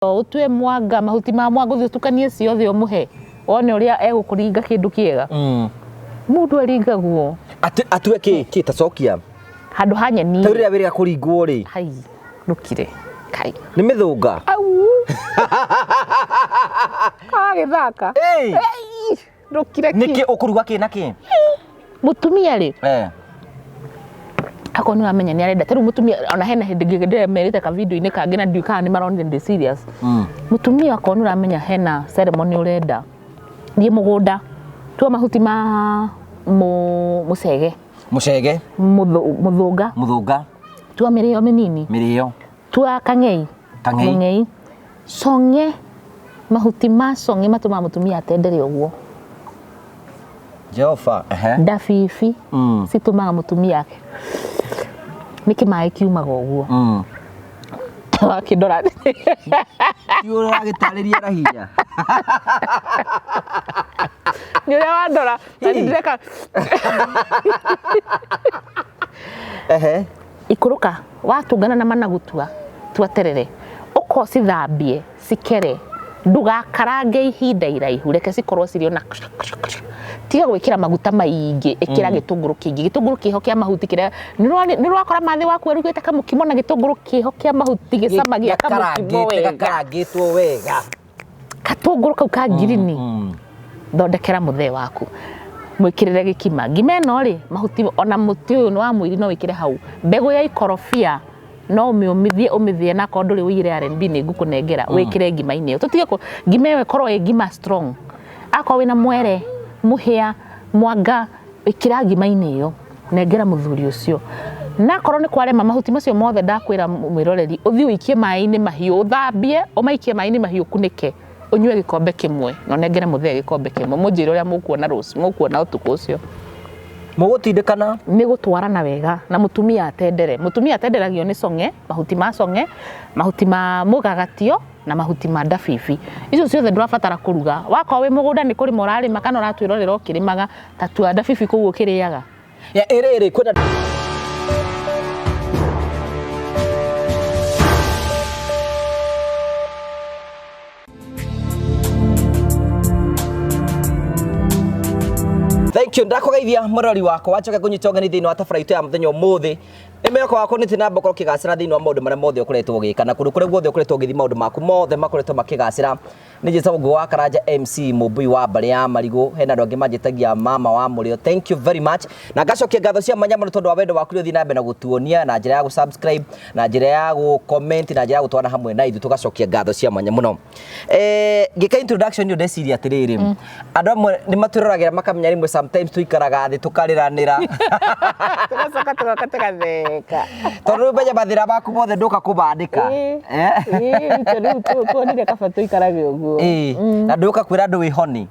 Ũtue mwanga, mahuti ma mwanga ũthiĩ ũtukanie ciothe ũmũhe wone ũrĩa egũkũringa kĩndũ kĩega. Mũndũ aringagwo. Atue kĩ kĩ ta cokia. Handũ ha nyeni. Ta rĩrĩa wĩrĩga kũringwo rĩ. Hai, ndũkire. Kai. Nĩ mĩthũnga. Au. Agĩthaka. Ĩĩ. Ndũkire kĩ. Nĩkĩ ũkũruga kĩ na kĩ? Mũtumia rĩ. Eh. Akorwo nĩ ũramenya nĩ arenda, ta rĩu mũtumia ona hena hĩndĩ ĩngĩ ndĩremerĩte ka video-inĩ kangĩ na ndiũĩ kana nĩ maronire ndĩ serious. Mũtumia akorwo nĩ ũramenya hena ceremony ũrenda, thiĩ mũgũnda, tua mahuti ma mũcege. Mũcege. Mũthũnga. Mũthũnga. Tua mĩrĩo mĩnini. Mĩrĩo. Tua kang'ei. Kang'ei. Mũng'ei. Cong'e, mahuti ma cong'e matũmaga mũtumia atendere ũguo. Jehova, ehe. Ndabibi citũmaga mũtumia nĩkĩ maĩ kiumaga ũguo. Wakĩndora. Ti ũrĩa ũragĩtarĩria na hinya. Nĩ ũrĩa wandora na nĩ ndĩreka. Ehe. Ikũrũka watũngana na managu tua tua terere ũka ũcithambie cikere ndũgakarange ihinda iraihu reke cikorwo cirĩ ona tiga gwĩkĩra maguta maingĩ ĩkĩra gĩtũngũrũ kĩingĩ gĩtũngũrũ kĩho kĩa mahuti kĩrĩa nĩ ũrakora mathĩ waku arugĩte kamũkimo na gĩtũngũrũ kĩho kĩa mahuti gĩcamagia kamũkimo wega. Gakarangĩtwo wega. Katũngũrũ kau ka ngirini thondekera mũthee waku mwĩkĩrĩre gĩkima. Ngima ĩno rĩ mahuti ona mũtĩ ũyũ wa mũiri no wĩkĩre hau. Mbegũ ya ikorobia no ũmĩũmithie ũmĩthĩe na akorwo ndũrĩ ũiyĩre R&B nĩ ngũkũnengera wĩkĩre ngima-inĩ ĩyo. Tũtige ngima ĩyo ĩkorwo ĩ ngima strong. Akorwo wĩna mwere, mũhĩa, mwanga ĩkĩra ngima-inĩ ĩyo nengera mũthuri ũcio. Na akorwo nĩ kwarema mahuti macio mothe ndakwĩra mwĩroreri ũthiĩ ũikie maĩ-inĩ mahiũ ũthambie ũmaikie maĩ-inĩ mahiũ ũkunĩke ũnyue gĩkombe kĩmwe na ũnengere mũthee gĩkombe kĩmwe mũnjĩre ũrĩa mũkuona rũciũ mũkuona ũtukũ ũcio. Mũgũtindĩkana? Nĩ gũtwarana wega na mũtumia atendere. Mũtumia atenderagio nĩ cong'e, mahuti ma cong'e, mahuti ma mũgagatio na mahuti ma ndabibi. Icio ciothe ndũrabatara kũruga. Wakorwo wĩ mũgũnda nĩ kũrĩma ũrarĩma kana ũratwĩrorera ũkĩrĩmaga, ta tua ndabibi kũu ũkĩrĩaga. Ya ĩrĩrĩ kwĩna Thank you ndakũgeithia mũrori wakwa wacoka kũnyita ũgeni thĩinĩ wa tabara itũ ya mũthenya ũmũthĩ nĩ mwĩhoko wakwa nĩ namba ũkorwo ũkĩgacĩra thĩinĩ wa maũndũ marĩa mothe ũkoretwo ũgĩka na kũndũ kũrĩa guothe ũkoretwo ũgĩthiĩ maũndũ maku mothe makoretwo makĩgacĩra. Nĩ njĩtagwo Ngũgĩ wa Karanja MC Mũmbui wa mbarĩ ya Marigũ. Hena andũ angĩ manjĩtagia mama wa mũrĩo. Thank you very much. Na ngacokia ngatho cia mwanya mũno tondũ wa wendo waku ũrĩa ũthiĩ na mbere na gũtuonia na njĩra ya gũ subscribe, na njĩra ya gũ comment, na njĩra ya gũtwarana hamwe na ithuĩ tũgacokia ngatho cia mwanya mũno. Eh, ngĩka introduction ĩyo ndeciria atĩrĩrĩ, andũ amwe nĩ matwĩroragĩra makamenya rĩmwe sometimes tũikaraga thĩ tũkarĩranĩra. Tũgacoka tũgoka tũgatheka. Tondũ rĩu menya mathĩna maku mothe ndũka kũmandĩka. Ĩĩ. Eh? Ĩĩ, rĩu tuonire kaba tũikarage ũguo. Ĩĩ, na ndũka kwĩra andũ wĩ honi.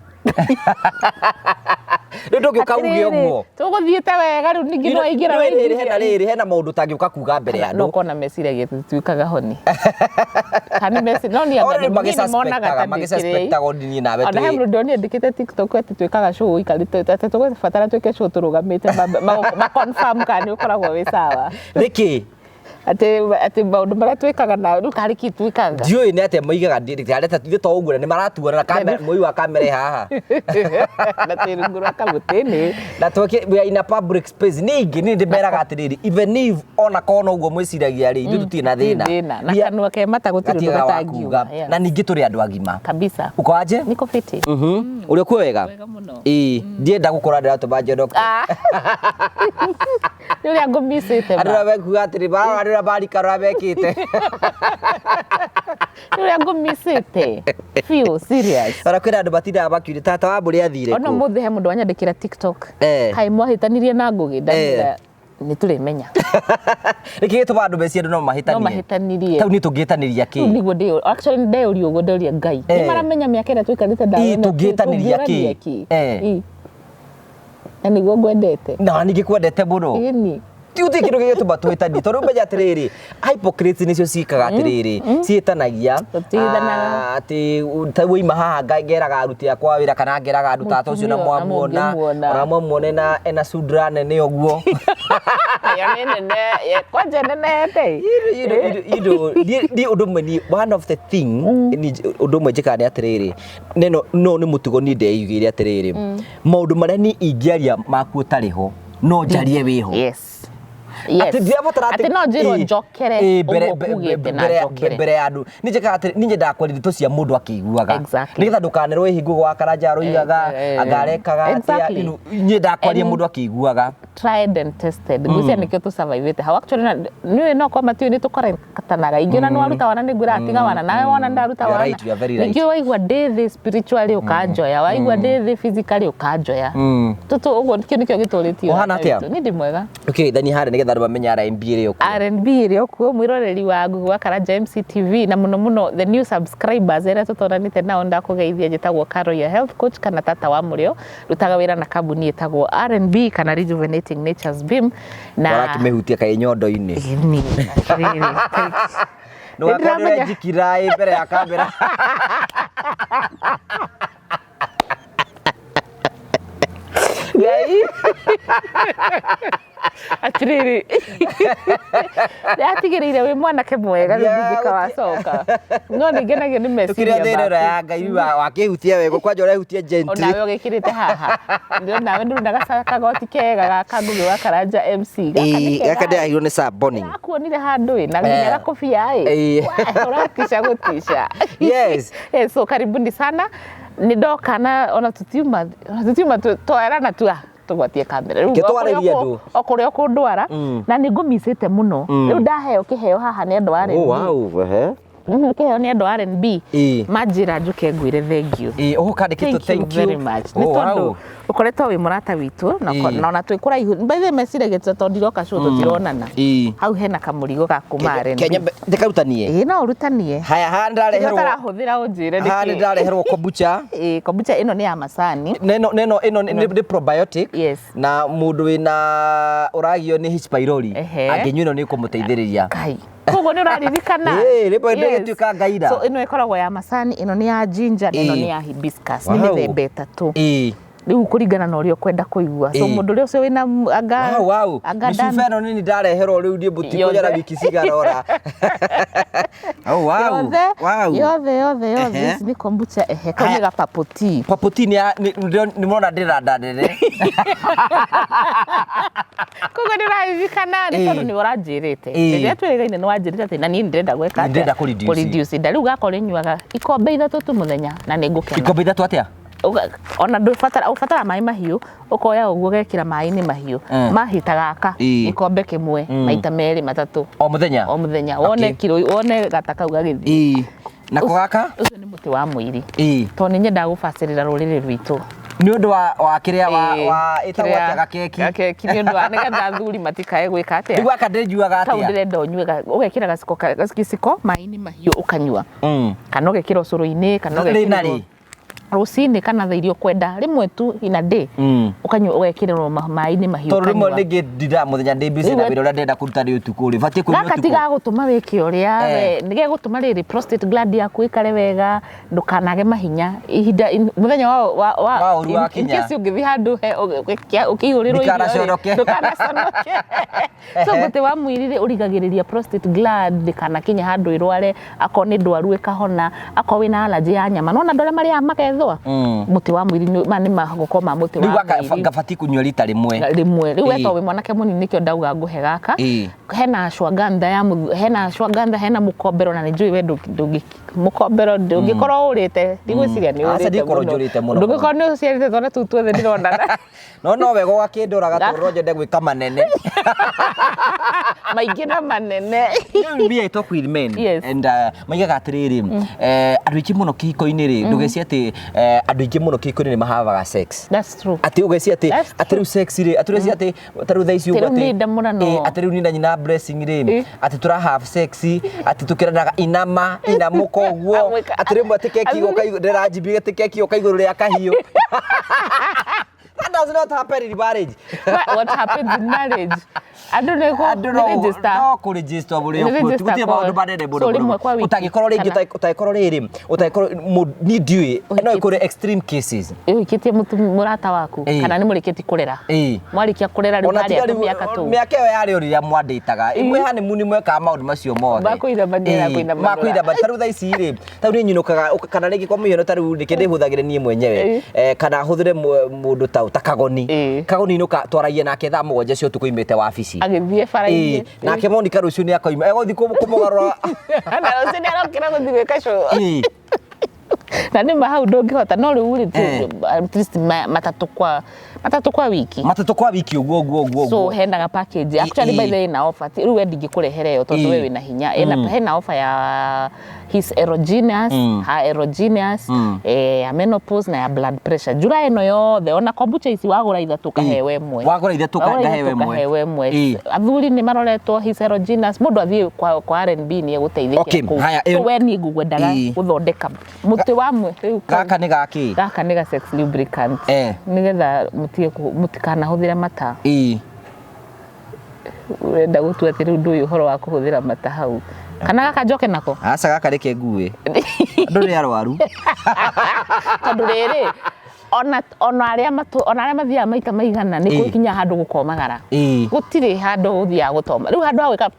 Rĩu ndũngĩũka uge ũguo. Tũgũthiĩte wega rĩu ningĩ no aingĩra Rĩu rĩrĩ hena rĩrĩ hena maũndũ ũtangĩũka kuga mbere ya No andũ. kona meciragia tũtuĩkaga honi. Kana meci no niĩ Oro anga rĩu nĩ monaga ta ndĩ kĩrĩi. magĩsuspectaga niĩ nawe Ona he twĩ mũndũ ndonire ndĩkĩte TikTok atĩ twĩkaga show ũikarĩte atĩ tũgũbatara twĩke show tũrũgamĩte ma confirm kana nĩ ũkoragwo wĩ sawa. nĩkĩ? Atĩ atĩ maũndũ marĩa twĩkaga na rĩu karĩ kĩ twĩkaga. Ndiũĩ nĩ atĩa moigaga areta ithuĩ to ũguo na nĩ maratuona na kamera mũi wa kamera ĩ haha. Na twĩ rungu rwa kamũtĩ-inĩ. Na tweke we are in a public space. Ningĩ niĩ ndĩmeraga atĩrĩrĩ even if ona korwo noguo mwĩciragia rĩ ithuĩ tũtirĩ na thĩna. Thĩna. Na kanua ke mata gũtirĩ ũndũ Gatigaga wa gatangiuga. kuga. Na ningĩ tũrĩ andũ agima. Kabisa. Uko aje? Niko fiti. Ũrĩ okuo wega? Wega mũno. Ĩĩ, ndienda gũkora ndĩratũma njonoke. Ah. Nĩ ũrĩa ngũmicĩte Andũ ma. arĩa mekuga atĩrĩ marora andũ arĩa marika ũrĩa mekĩte. Nĩ ũrĩa ngũmicĩte. Feel serious. Ona kwĩna andũ matindaga makiuria tata wa mbũri athire Ona kũ? ũmũthĩ he mũndũ wanyandĩkĩra TikTok. Eh. Kaĩ mwahĩtanirie na Ngũgĩ ndamwĩra nĩ tũrĩmenya. Nĩkĩ gĩtũmaga andũ mecirie andũ no mahĩtanie? No mahĩtanirie. Tau niĩ tũngĩhĩtanĩria kĩ? Rĩu nĩguo ndĩyũ actually ndeyũria ũguo ndoria Ngai. Nĩ maramenya mĩaka ĩrĩa tũikarĩte ndawa Ĩ, ĩno, tũngĩhĩtanĩria kĩ? tũngĩũrania Eh. Ĩ. Na nĩguo ngwendete. Na ningĩ kwendete mũno. Ĩni. Gũtirĩ kĩndũ gĩgĩtũma tũhĩtanie, tondũ menya atĩrĩrĩ, hypocrites nĩcio ciĩkaga atĩrĩrĩ, ciĩtanagia. Tũtihithanaga. Atĩ ta waima haha ngeraga aruti akwa wĩra kana ngeraga andũ tata ũcio na Mũtumia, na mwamuona mũngĩmuona. ona mwamuona ena sudra nene ũguo. Ĩyo nĩ nene, kwanja nenehete. Niĩ ũndũ ũmwe niĩ, one of the thing niĩ ũndũ ũmwe njĩkaga nĩ atĩrĩrĩ, neno no nĩ mũtugo niĩ ndeigĩire atĩrĩrĩ, maũndũ marĩa niĩ ingĩaria maku ũtarĩ ho no njarie wĩho. Yes. Atĩ ndirabatara Atĩ no njĩrwo njokere Ĩ, mbere ũguo kugĩte na njokere. Mbere ya andũ nĩ njĩkaga atĩrĩ, niĩ nyendaga kwaria ndeto cia mũndũ akĩiguaga, nĩgetha ndũkanerwo ĩhingo gwa Karanja aroigaga anga arekaga atĩa. Nyendaga kwaria mũndũ akĩiguaga. Tried and tested, ngwĩciria nĩkĩo tũsurvivĩte hau actually. Na nĩũĩ no kwamba tiũĩ nĩ tũkoretanaga ingĩ, ona nĩ waruta wana nĩ ngwĩraga tiga wana, nawe wona ndaruta You are wana. right, you are very right. Ningĩ waigua ndĩ thĩ spiritually ũkanjoya, waigua ndĩ thĩ physically ũkanjoya. Tũtũ ũguo kĩu nĩkĩo gĩtũrĩtie. Ũhana atĩa? Niĩ ndĩ mwega. Ũkĩgeithania harĩa nĩgetha andũ mamenye R&B ĩrĩ o kuo. R&B ĩrĩ o kuo. Mwĩroreri wa Ngugi wa Karanja MCTV na mũno mũno the new subscribers arĩa tũtonanĩte nao, ndakũgeithia. Njĩtagwo Carol, your health coach kana tata wa mũrĩo. Rutaga wĩra na kambuni ĩtagwo R&B kana Rejuvenating Nature's Beam na Ũrakĩmĩhutia kaĩ nyondo-inĩ? Ĩni, atĩrĩrĩ. Ndũgakorwo Nĩndĩramenya. njikira ĩ mbere ya kamera. Ngai, atĩrĩrĩ, ndatigĩrĩire wĩ mwanake mwega rĩu ndingĩka wacoka, no nĩ ngenagio nĩ Tũkĩrĩa meciria thĩna ĩno maku. Ya Ngai wakĩhutia wega, kwanja ũrehutia gently. Onawe ũgĩkĩrĩte haha nawe ndũrĩ na kagoti kega gaka Ngugi wa Karanja MC gaka nĩ Ĩ, gaka kega. ndĩrahirwo nĩ Sir Bonning. Akuonire handũ ĩ na nginya gakobia ĩ. Ũratisha gũtisha. Yes, so karibuni sana. Nĩ ndoka na ona tutiuma twerana tua tũgwatie kamera rĩu. Reke twarĩrie andũ. O kũrĩa ũkũndwara na nĩ ngũmicĩte mũno. Rĩu ndaheo kĩheo haha nĩ andũ a R&B. Oh, wow, ehe. Kĩheo nĩ andũ a R&B. Manjĩra njũke ngwĩre thank you. Ĩ, ũũ kandĩkĩtwo. Thank you very much nĩ tondũ ũkoretwo wĩ mũrata witũ na na ona twĩ kũraihu. By the way, meciragia tondũ ndiroka show tũtironana. Hau hena kamũrigo ga kuma R&B. Kenya ndĩkarutanie. Ĩ, no ũrutanie. Haya, haha Kĩrĩa nĩndĩrareherwo. ũtarahũthĩra ũnjĩre. Haha Nĩkĩ. nĩndĩrareherwo kombucha. Ĩ, kombucha ĩno nĩ ya macani. Neno nĩ probiotic. Na mũndũ wĩna ũragio nĩ H pylori angĩnyua ĩno nĩ ĩkũmũteithĩrĩria. Kai, koguo nĩ ũraririkana. Ĩ, rĩmwe ndĩgĩtuĩka ngaira. So ĩno ĩkoragwo ya macani, ĩno nĩ ya ginger na ĩno nĩ ya hibiscus. Nĩ mĩthemba ĩtatũ. Rĩu kũringana na ũrĩa ũkwenda kũigua. So mũndũ ũrĩa ũcio wĩna anga Wow, wow. anga Mĩcuba ĩno nini ndareherwo rĩu niĩ mũtikũnyara Yothe. wiki cigana ũna. Oh, wow. Yothe. Wow. Yothe yothe yothe. Ici nĩ kombucha, ehe, kau nĩ Haya. ga purple tea. Purple tea nĩ mũrona ndĩra nda nene. Koguo nĩ ũraririkana nĩ tondũ nĩ ũranjĩrĩte rĩrĩa twĩrĩgaine, nĩ wanjĩrĩte atĩ na niĩ nĩ ndĩrenda gwĩka Nĩ ndĩrenda kũ-reduce. Kũ-reduce nda. Rĩu gakwa ũrĩnyuaga ikombe 3 tu mũthenya na nĩ ngũkena. Ikombe 3 atĩa? Ona ndũbatara, ũbatara maĩ mahiũ, ũkoya ũguo ũgekĩra maĩ-inĩ mahiũ mahita gaka gĩkombe kĩmwe maita merĩ matatũ. O mũthenya? O mũthenya, wone kiro, wone gata kau gagĩthiĩ. Nako gaka? Ũcio nĩ mũtĩ wa mũiri, tondũ nĩ nyendaga gũbacĩrĩra rũrĩrĩ rwitũ. Nĩ ũndũ wa kĩrĩa wa ĩtagwo atĩa, gakeki? Gakeki, nĩ ũndũ wa nĩgetha athuri matikae gwĩka atĩa. Rĩu gaka ndĩnjuaga Kau atĩa? ndĩrenda ũnyue ũgekĩra gaciko gaciko maĩ-inĩ mahiũ ũkanyua kana ũgekĩra ũcũrũ-inĩ kana Rĩ na ũgekĩrĩrwo rĩ? rũcinĩ kana thaa iria ũkwenda, rĩmwe tu in a day ũkanyua, ũgekĩrĩrwo maĩ-inĩ mahiũ Tondũ rĩmwe ũkanyua. rĩngĩ ndindaga mũthenya ndĩ busy Rĩu na wĩra ũrĩa ndĩrenda kũruta nĩ ũtukũ rĩ, batiĩ kũnyua gaka ũtukũ? Tigagũtũma wĩke ũrĩa we nĩ gegũtũma rĩrĩ prostate gland yaku ĩkare wega, ndũkanage mahinya ihinda mũthenya wa Wa ũru in wakinya. case ũngĩthiĩ handũ he ũkĩihũrĩrwo irio rĩ, Ndikanaconoke. ndũkanaconoke. So mũtĩ wa mwĩrĩ rĩ, ũrigagĩrĩria prostate gland ndĩkanakinye handũ ĩrware, akorwo nĩ ndwaru ĩkahona, akorwo wĩna allergy ya nyama, nona andũ arĩa marĩaga magethũa, mũtĩ wa mwĩrĩ maya nĩ magoko ma mũtĩ Rĩu wa gaka mwĩrĩ. ngabatiĩ kũnyua rita rĩmwe? Rĩmwe. Rĩu wetwo wĩ mwanake mũnini, nĩkĩo ndauga ngũhe gaka. Hena ashwagandha ya hena ashwagandha, hena mũkombero, na nĩ njũĩ we ndũngĩ mũkombero ndũngĩkorwo ũrĩte, ndigwĩciria nĩ Aca, ũrĩte. ndingĩkorwo njũrĩte mũno. Ndũngĩkorwo nĩ ũciarĩte twana tũu tuothe ndĩronana. No wega ũgakĩndora gatũrũ, no nyende gwĩka manene. Maingĩ na manene. Rĩu we talk with men and maigaga atĩrĩrĩ, andũ aingĩ mũno kĩhiko-inĩ rĩ, ndũgeci atĩ andũ aingĩ mũno kĩhiko-inĩ nĩ mahavaga sex. That's true. Atĩ ũgeci atĩ That's atĩ rĩu sex rĩ, atĩ ũreci atĩ ta rĩu thaa ici Atĩ ũguo rĩu niĩ ndamũrano. Atĩ rĩu niĩ na nyina Blessing rĩ, atĩ tũra have sex, atĩ tũkĩranaga inama inamũka ũguo. Amwĩka- Atĩ rĩmwe atĩ keki Athuri- goka igũrũ, ndĩranjimbia atĩ keki yoka igũrũ rĩa kahiũ. That does not happen in marriage. What happens in marriage, andũ nĩ Andũ no register. No kũregister mũrĩ Nĩ okuo. register Gũtirĩ maũndũ manene mũno so mũno. rĩmwe kwa wiki, Ũtangĩkorwo rĩngĩ ũtangĩkorwo rĩrĩ, ũtangĩkorwo niĩ ndiũĩ, no Ũhikĩtie. ĩkũrĩ extreme cases. Ũhikĩtie mũrata waku kana nĩ mũrĩkĩtie kũrera, mwarĩkia kũrera rĩu Ona harĩa tiga rĩu, tũmĩaka tũu. mĩaka ĩyo yarĩ o rĩrĩa mwandĩtaga imwe honeymoon mwekaga maũndũ macio mothe. Makũinamania na kũinamanũra. Makũinama. Ta rĩu thaa ici rĩ, ta rĩu niĩ nyinũkaga kana rĩngĩ kwa mũhiano, ta rĩu rĩngĩ ndĩhũthagĩre niĩ mwenyewe, kana hũthĩre mũndũ ta Kagoni. Kagoni inũka twaragia nake thaa 7 cia ũtukũ imĩte wabici. Agĩthiĩ bara-inĩ. Nake Monica rũciũ nĩ akoima egũthiĩ kũmũgarũra. Na rũciũ nĩ arokĩra gũthiĩ gwĩka show. Na nĩ ma hau ndũngĩhota, no rĩu rĩ, at least matatũ kwa wiki. Matatũ kwa wiki, ũguo ũguo ũguo. So Ũguo. henaga package actually, by the way, na offer. Rĩu we ndingĩkũrehere ĩyo tondũ we wĩna hinya. Hena offer ya his erogenous, her erogenous, ya menopause na ya blood pressure. Njura ĩno yothe, ona kombucha ici wagũra ithatũ ũkaheo ĩmwe. Wagũra ithatũ Wagũra ngaheo ithatũ ĩmwe. ũkaheo ĩmwe. Athuri nĩ maroretwo his erogenous, mũndũ athiĩ kwa R&B nĩ egũteithĩkĩra Okay, kũu. haya, So we niĩ ngũgwendaga gũthondeka mũtĩ wa mwe rĩu Gaka nĩ gakĩ? Gaka nĩ ga sex lubricant, nĩgetha mũtige mũtikanahũthĩre mata. Ũrenda gũtua atĩ rĩu ndũĩ ũhoro wa kũhũthĩra mata hau, kana gaka njoke nako? Aca, gaka reke ngue, andũ nĩ arwaru. Tondũ rĩrĩ, ona arĩa mathiaga maita maigana nĩ gũkinya handũ gũkomagara. Gũtirĩ handũ gũthiaga gũtoma, rĩu handũ ha gwĩka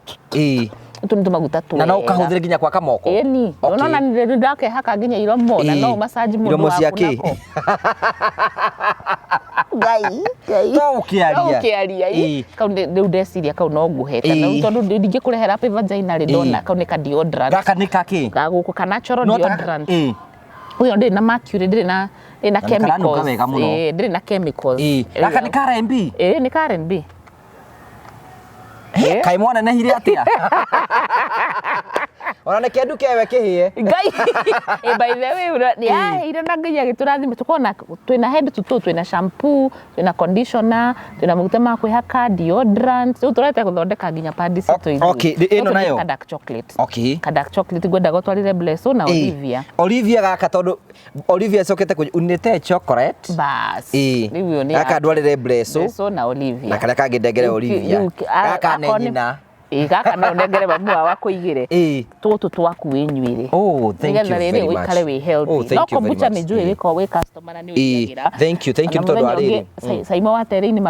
tũ nĩ tũmaguta Na no twega. ũkahũthĩre nginya gwaka moko. Ĩni. Ũnona nĩ ndakehaka nginya iromo na no massage mũndũ Iromo waku cia kĩ? nako. Ngai Ngai. To ũkĩaria. No ũkĩaria. Kau rĩu ndeciria kau no nguhete. Rĩu tondũ ndingĩkũrehera happy vagina rĩ, ndona kau nĩ ka deodorant. Gaka nĩ kakĩ? Gagũkũ ka natural No deodorant. Ũyũ ndĩrĩ na mercury, ndĩrĩ na Na nĩ karanunga chemicals. wega mũno. Ĩĩ, ndĩrĩ na chemicals. Gaka nĩ ka R&B? Ĩĩ, nĩ ka R&B. Kaĩ mwanenehire atĩa? Ona nĩ kĩandu kewe kĩhĩe. Ngai. By the way, nĩ yaheire na Ngai agĩtũrathima tukona twĩna head to toe, twĩna shampoo, twĩna conditioner, twĩna maguta ma kwĩhaka, deodorant. Rĩu tũrete gũthondeka nginya padi citũ ithuĩ. Okay, ĩno Gũkũ nĩ nayo? ka dark chocolate. Ka dark chocolate ngwendaga ũtwarĩre Blesso na Olivia. Olivia gaka, tondũ Olivia acokete kũ unĩte chocolate. Bas. Rĩu ĩyo nĩ Gaka ndwarĩre Blesso. Blesso na Olivia. Na karĩa kangĩ ndengere Olivia. Gaka nĩ akorwo nyina. Ĩĩ, gaka no nengere mamu wao akũigĩre. Tũtũ twaku wĩnyuĩre. Oh, thank you Nĩgetha rĩrĩ very much. ũikare wĩ healthy. Oh, thank No you very kombucha much. nĩ njũĩ wĩkorwo wĩ customer na nĩ ũigagĩra. Thank you, thank you Ona nĩ tondũ wa mũthenya rĩrĩ. ũngĩ, Saimo wa Terrain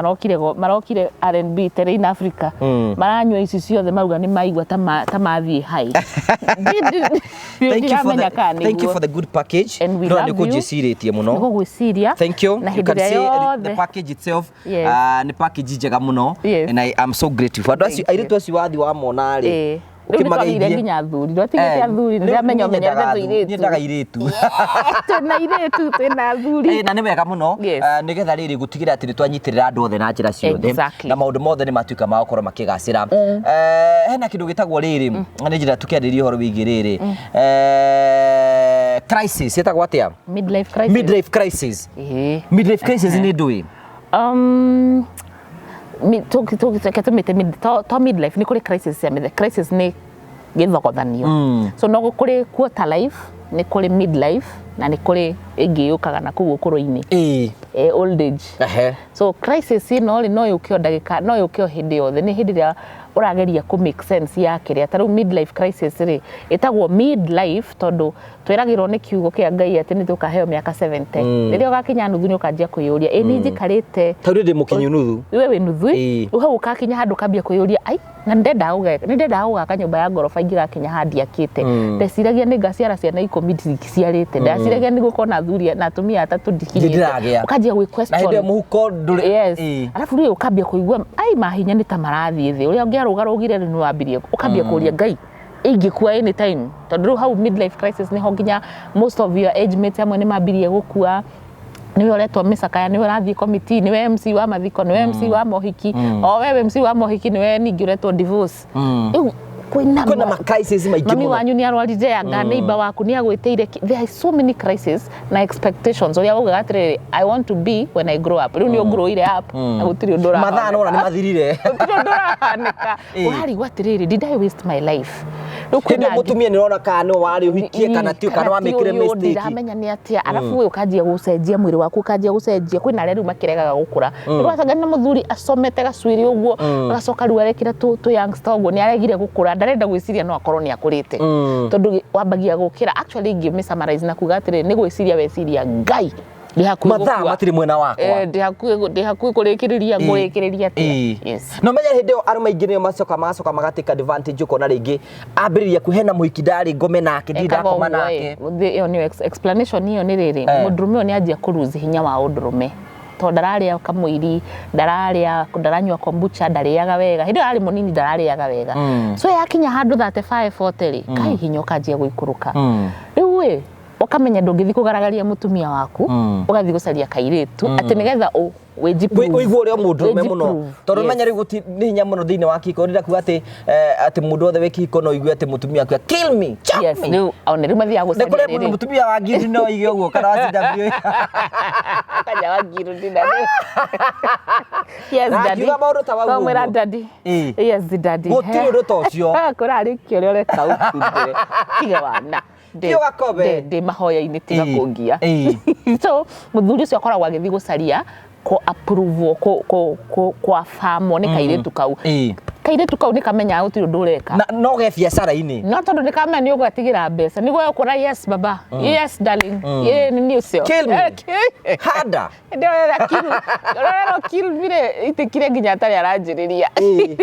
marokire R&B Terrain Africa, maranyua ici ciothe, mauga nĩ maigua ta mathiĩ high. Thank you for the, Ndiramenya kana thank you nĩguo. for the good package. And we Ndona love nĩ you. kũnjĩcirĩtie mũno. Nĩgũgwĩciria. Thank you. Na You hĩndĩ can ĩrĩa see the yothe package itself. Nĩ package njega mũno. And I am so grateful. Andũ acio, Thank you. airĩtu acio wathi wamona rĩ. Rĩu nĩ twagĩire nginya athuri, ndwatigĩte athuri, nĩndĩramenya ũmenyerete tũirĩtu. Nyendaga airĩtu. Twĩna airĩtu, twĩna athuri. Na nĩ wega mũno. Nĩgetha rĩrĩ gũtigĩrĩra atĩ nĩ twanyitĩrĩra andũ othe na njĩra ciothe na maũndũ mothe nĩ matuĩka ma gũkorwo makĩgacĩra. Hena kĩndũ gĩtagwo rĩrĩ, nĩ njĩra tũkĩarĩria ũhoro wĩgiĩ rĩrĩ, crisis ĩtagwo atĩa? Midlife crisis. Midlife crisis. Midlife crisis nĩ ndũĩ? Reke tũmĩte to midlife nĩ kũrĩ crisis ya midlife crisis, nĩ gĩthogothanio. So no kũrĩ quarter life, nĩ kũrĩ midlife, na nĩ kũrĩ ĩngĩ yũkaga na kũu ũkũrũ-inĩ, old age. So crisis ĩno rĩ, no yũke o ndagĩka, no yũke o hĩndĩ yothe, nĩ hĩndĩ ĩrĩa ũrageria kũ make sense ya kĩrĩa. Ta rĩu midlife crisis rĩ, ĩtagwo midlife tondũ twĩragĩrwo nĩ kiugo kĩa Ngai atĩ nĩ tũkaheo mĩaka 70. Rĩrĩa ũgakinya nuthu nĩ ũkanjia kwĩyũria, ĩ nĩ njikarĩte Ta rĩu ndĩ mũkinyu nuthu. We wĩ nuthu. Rĩu hau ũgakinya handũ ũkambia kwĩyũria, ai, na nĩndendaga gũgaka nyũmba ya ngoroba ingĩgakinya handũ ndiakĩte, ndeciragia nĩ ngaciara ciana 10, ndiciarĩte, ndeciragia nĩ gũkorwo na athuri na atumia atatũ, ndikinyĩte. Ndiragĩa. Ũkanjia gwĩ Na question. hĩndĩ ĩyo mũhuko ndũrĩ. Yes. Arabu rĩu ũkambia kũigua ai mahinya nĩ ta marathiĩ thĩ, ũrĩa ũngĩarũgarũgire rĩu nĩ wambirie ũkambia kũria Ngai ingĩkua anytime, tondũ rĩu hau midlife crisis nĩho nginya most of your age mates amwe nĩ mambirie gũkua, nĩwe ũretwo mĩcakaya, nĩwe ũrathiĩ committee, nĩwe MC wa mathiko, nĩwe MC wa mohiki, o wewe MC wa mohiki nĩwe ningĩ ũretwo divorce. Rĩu kwĩna Kwĩna ma crisis maingĩ mami mũno. Wanyu nĩ arwarire, anga neighbor waku nĩ agwĩtĩire there is so many crisis na expectations ũrĩa waugaga atĩrĩrĩ, "I want to be when I grow up." Rĩu nĩ ũgrowire up na gũtirĩ ũndũ Mathaa nona nĩ mathirire. Gũtirĩ ũndũ ũrahanĩka. Ũrarigwo atĩrĩrĩ, did I waste my life? Rĩu Hĩndĩ kwĩna ĩyo mũtumia nĩ ũrona kana nĩ warĩ ũhikie kana ti kana wamĩkire ti ũyũ, mistake. Ndiramenya nĩ atĩa. Arabu we ũkanjia gũcenjia mwĩrĩ waku, ũkanjia gũcenjia. Kwĩna arĩa rĩu makĩregaga gũkũra. Rĩu wacanga na mũthuri acomete gacuĩrĩ ũguo, agacoka rĩu arekĩra tũ youngster ũguo, nĩ aregire gũkũra, ndarenda gwĩciria no akorwo nĩ akũrĩte, tondũ wambagia gũkĩra. Actually, ingĩ summarize na kuga atĩrĩ, nĩ gwĩciria weciria Ngai ndĩ hakuhĩ Mathaa gũkua. matirĩ mwena wakwa. Eh, ndĩ hakuhĩ kũrĩkĩrĩria, ngũrĩkĩrĩria atĩa? Yes. No menya hĩndĩ ĩyo arũme aingĩ nĩo macoka magatake advantage, ũkona rĩngĩ ambĩrĩria kũhena mũhiki ndarĩ ngome nake, ndirĩ Ekaga ndakoma ũguo, nake. ĩ. Ĩyo nĩyo explanation ĩyo nĩ rĩrĩ, mũndũrũme ũyũ nĩ anjia kũ lose hinya wa ũndũrũme, tondũ ndararĩa kamũiri, ndararĩa, ndaranyua kombucha, ndarĩaga wega. Hĩndĩ ĩyo arĩ mũnini ndararĩaga wega. So yakinya handũ 35, 40 rĩ, kai hinya ũkanjia gũikũrũka. Rĩu ĩ ũkamenya ndũngĩthiĩ kũgaragaria mũtumia waku, ũgathiĩ gũcaria kairĩtu atĩ nĩgetha wĩji-prove. Ũigue ũrĩa mũndũrũme mũno, Wĩji-prove, tondũ yes. menya rĩu nĩ hinya mũno thĩinĩ wa kĩhiko. Ndĩrenda kuga atĩ atĩ mũndũ wothe wĩ kĩhiko no igue atĩ mũtumia akuga, "Kill me, chop Yes. me." Rĩu ona rĩu mathiaga Nĩ gũcaria kũrĩ rĩrĩ. mũtumia wa ngiri no aige ũguo kana wa CW. Kanya wa ngiru ndina. Yes, Na daddy. akiuga maũndũ ta mau Wamwĩra, ũguo. "Daddy." Ĩ. Yes, daddy. Gũtirĩ ũndũ ta ũcio. Kũrarĩkia ũrĩa ũreka ũkundĩre. Tiga wana. Ti ũgakobe. Ndĩ mahoya-inĩ, tiga Ĩ. kũngia. Ĩ. So mũthuri ũcio akoragwo agĩthiĩ gũcaria kũ approve, kũ affirmwo nĩ kairĩtu kau. Ĩ. Kairĩtu kau nĩ kamenyaga gũtirĩ ũndũ ũreka. Na no ge biacara-inĩ. No tondũ nĩ kamenya nĩ ũgwatigĩra mbeca, nĩguo ũkũra, "Yes baba, yes darling." Ĩ nĩ niĩ ũcio. Kill me. Eh, Hada. Ndĩrorera kill, ndĩrorera kill me rĩ, itĩkire nginya atarĩ aranjĩrĩria. Ĩ.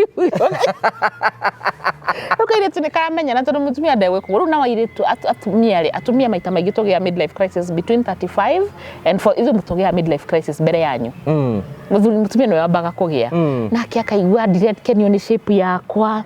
Rĩu kairĩtu nĩ karamenya na tondũ mũtumia ndegwĩkwo rĩu. Nao airĩtu, atumia rĩ, atumia maita maingĩ tũgĩa midlife crisis between 35 and 4. Ithuĩ tũgĩa midlife crisis mbere yanyu. Mũthuri, mũtumia nĩwe wambaga kũgĩa. Nake akaigua, "Ndirekenio nĩ shape yakwa,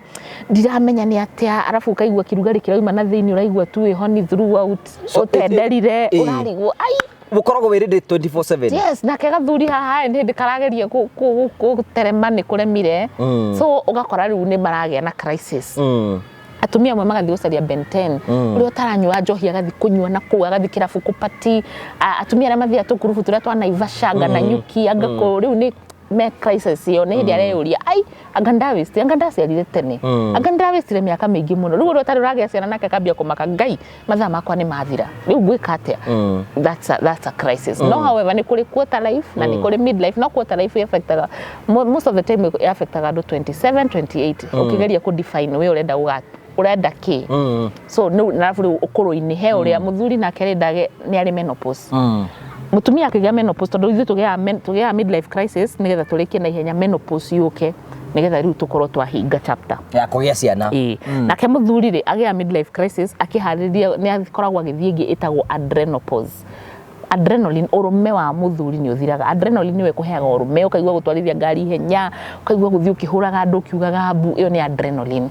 ndiramenya nĩ atĩa." Arabu ũkaigua kĩrugarĩ kĩrauma na thĩinĩ, ũraigua tu wĩhoni throughout. So, ũtenderire. Ĩ. Ũrarigwo ai. Gũkoragwo wĩ ready 24/7. Yes, nake gathuri haha nĩ hĩndĩ karageria gũterema, nĩ kũremire. So ũgakora rĩu nĩ maragĩa na crisis. Atumia amwe magathiĩ gũcaria Ben 10, ũrĩa ũtaranyua njohi agathiĩ kũnyua na kũu, agathiĩ kĩrabu kũpati. Atumia arĩa mathiaga tũkurubu tũrĩa twa Naivasha, anga na nyuki, anga kũ, rĩu nĩ me crisis ĩyo. Nĩ hĩndĩ areyũria, "Ai, anga ndawĩcire, anga ndaciarire tene, anga ndawĩcire mĩaka mĩingĩ mũno." Rĩu ũrĩa ũtarĩ ũragĩa ciana nake akambia kũmaka, "Ngai, mathaa makwa nĩ mathira, rĩu ngwĩka atĩa?" That's a crisis. No however, nĩ kũrĩ quarter life na nĩ kũrĩ midlife. No quarter life affectaga most of the time affectaga andũ 27, 28, ũkĩgeria kũ define we ũrenda gũga ũrenda kĩ. So no, na arabu rĩu ũkũrũ-inĩ he ũrĩa mũthuri nake rĩ ndage nĩ arĩ menopause. Mũtumia akĩgĩa menopause, tondũ ithuĩ tũgĩaga midlife crisis nĩgetha tũrĩkie na ihenya, menopause yũke nĩgetha rĩu tũkorwo twahinga chapter ya kũgĩa ciana. Ĩĩ. Nake mũthuri rĩ, agĩa midlife crisis akĩharĩria nĩ akoragwo agĩthiĩ ĩngĩ ĩtagwo adrenopause. Adrenaline, ũrũme wa mũthuri nĩ ũthiraga. Adrenaline nĩwe ĩkũheaga ũrũme, ũkaigua gũtwarithia ngari ihenya, ũkaigua gũthiĩ ũkĩhũraga andũ ũkiugaga mbu. Ĩyo nĩ adrenaline.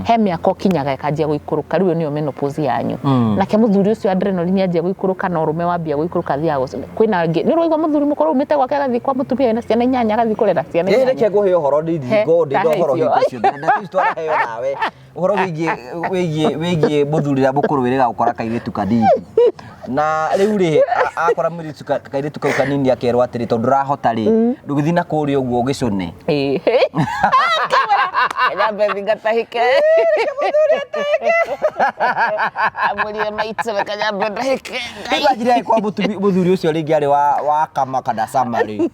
He mĩaka ũkinyaga ĩkanjia gũikũrũka. Rĩu ĩyo nĩyo menopause yanyu. Nake mũthuri ũcio, adrenaline yanjia gũikũrũka na ũrũme wambia gũikũrũka, athiaga kwĩna angĩ nĩ ũraigua mũthuri mũkũrũ umĩte gwake agathiĩ kwa mũtumia wĩna ciana inyanya, agathiĩ kũrera ciana Ĩ inyanya. Reke ngũhe ũhoro. He, Ndingo ndĩ ndahe ũhoro icio. hingo ciothe na ti twaraheo nawe ũhoro wĩgiĩ mũthuri ũrĩa mũkũrũ wĩrĩga gũkora kairĩtu kanini, na rĩu rĩ akora mũirĩtu kairĩtu kau kanini, akerwo atĩrĩ, "Tondũ ndũrahota rĩ, ndũgĩthiĩ na kũrĩa ũguo ũgĩcũne." Ĩĩ. Nyambe thingatahike. Amũrire maitũ, reke nyambe ndahike. Rĩu anjire kwa mũthuri ũcio rĩngĩ arĩ wa kama kana sama rĩ.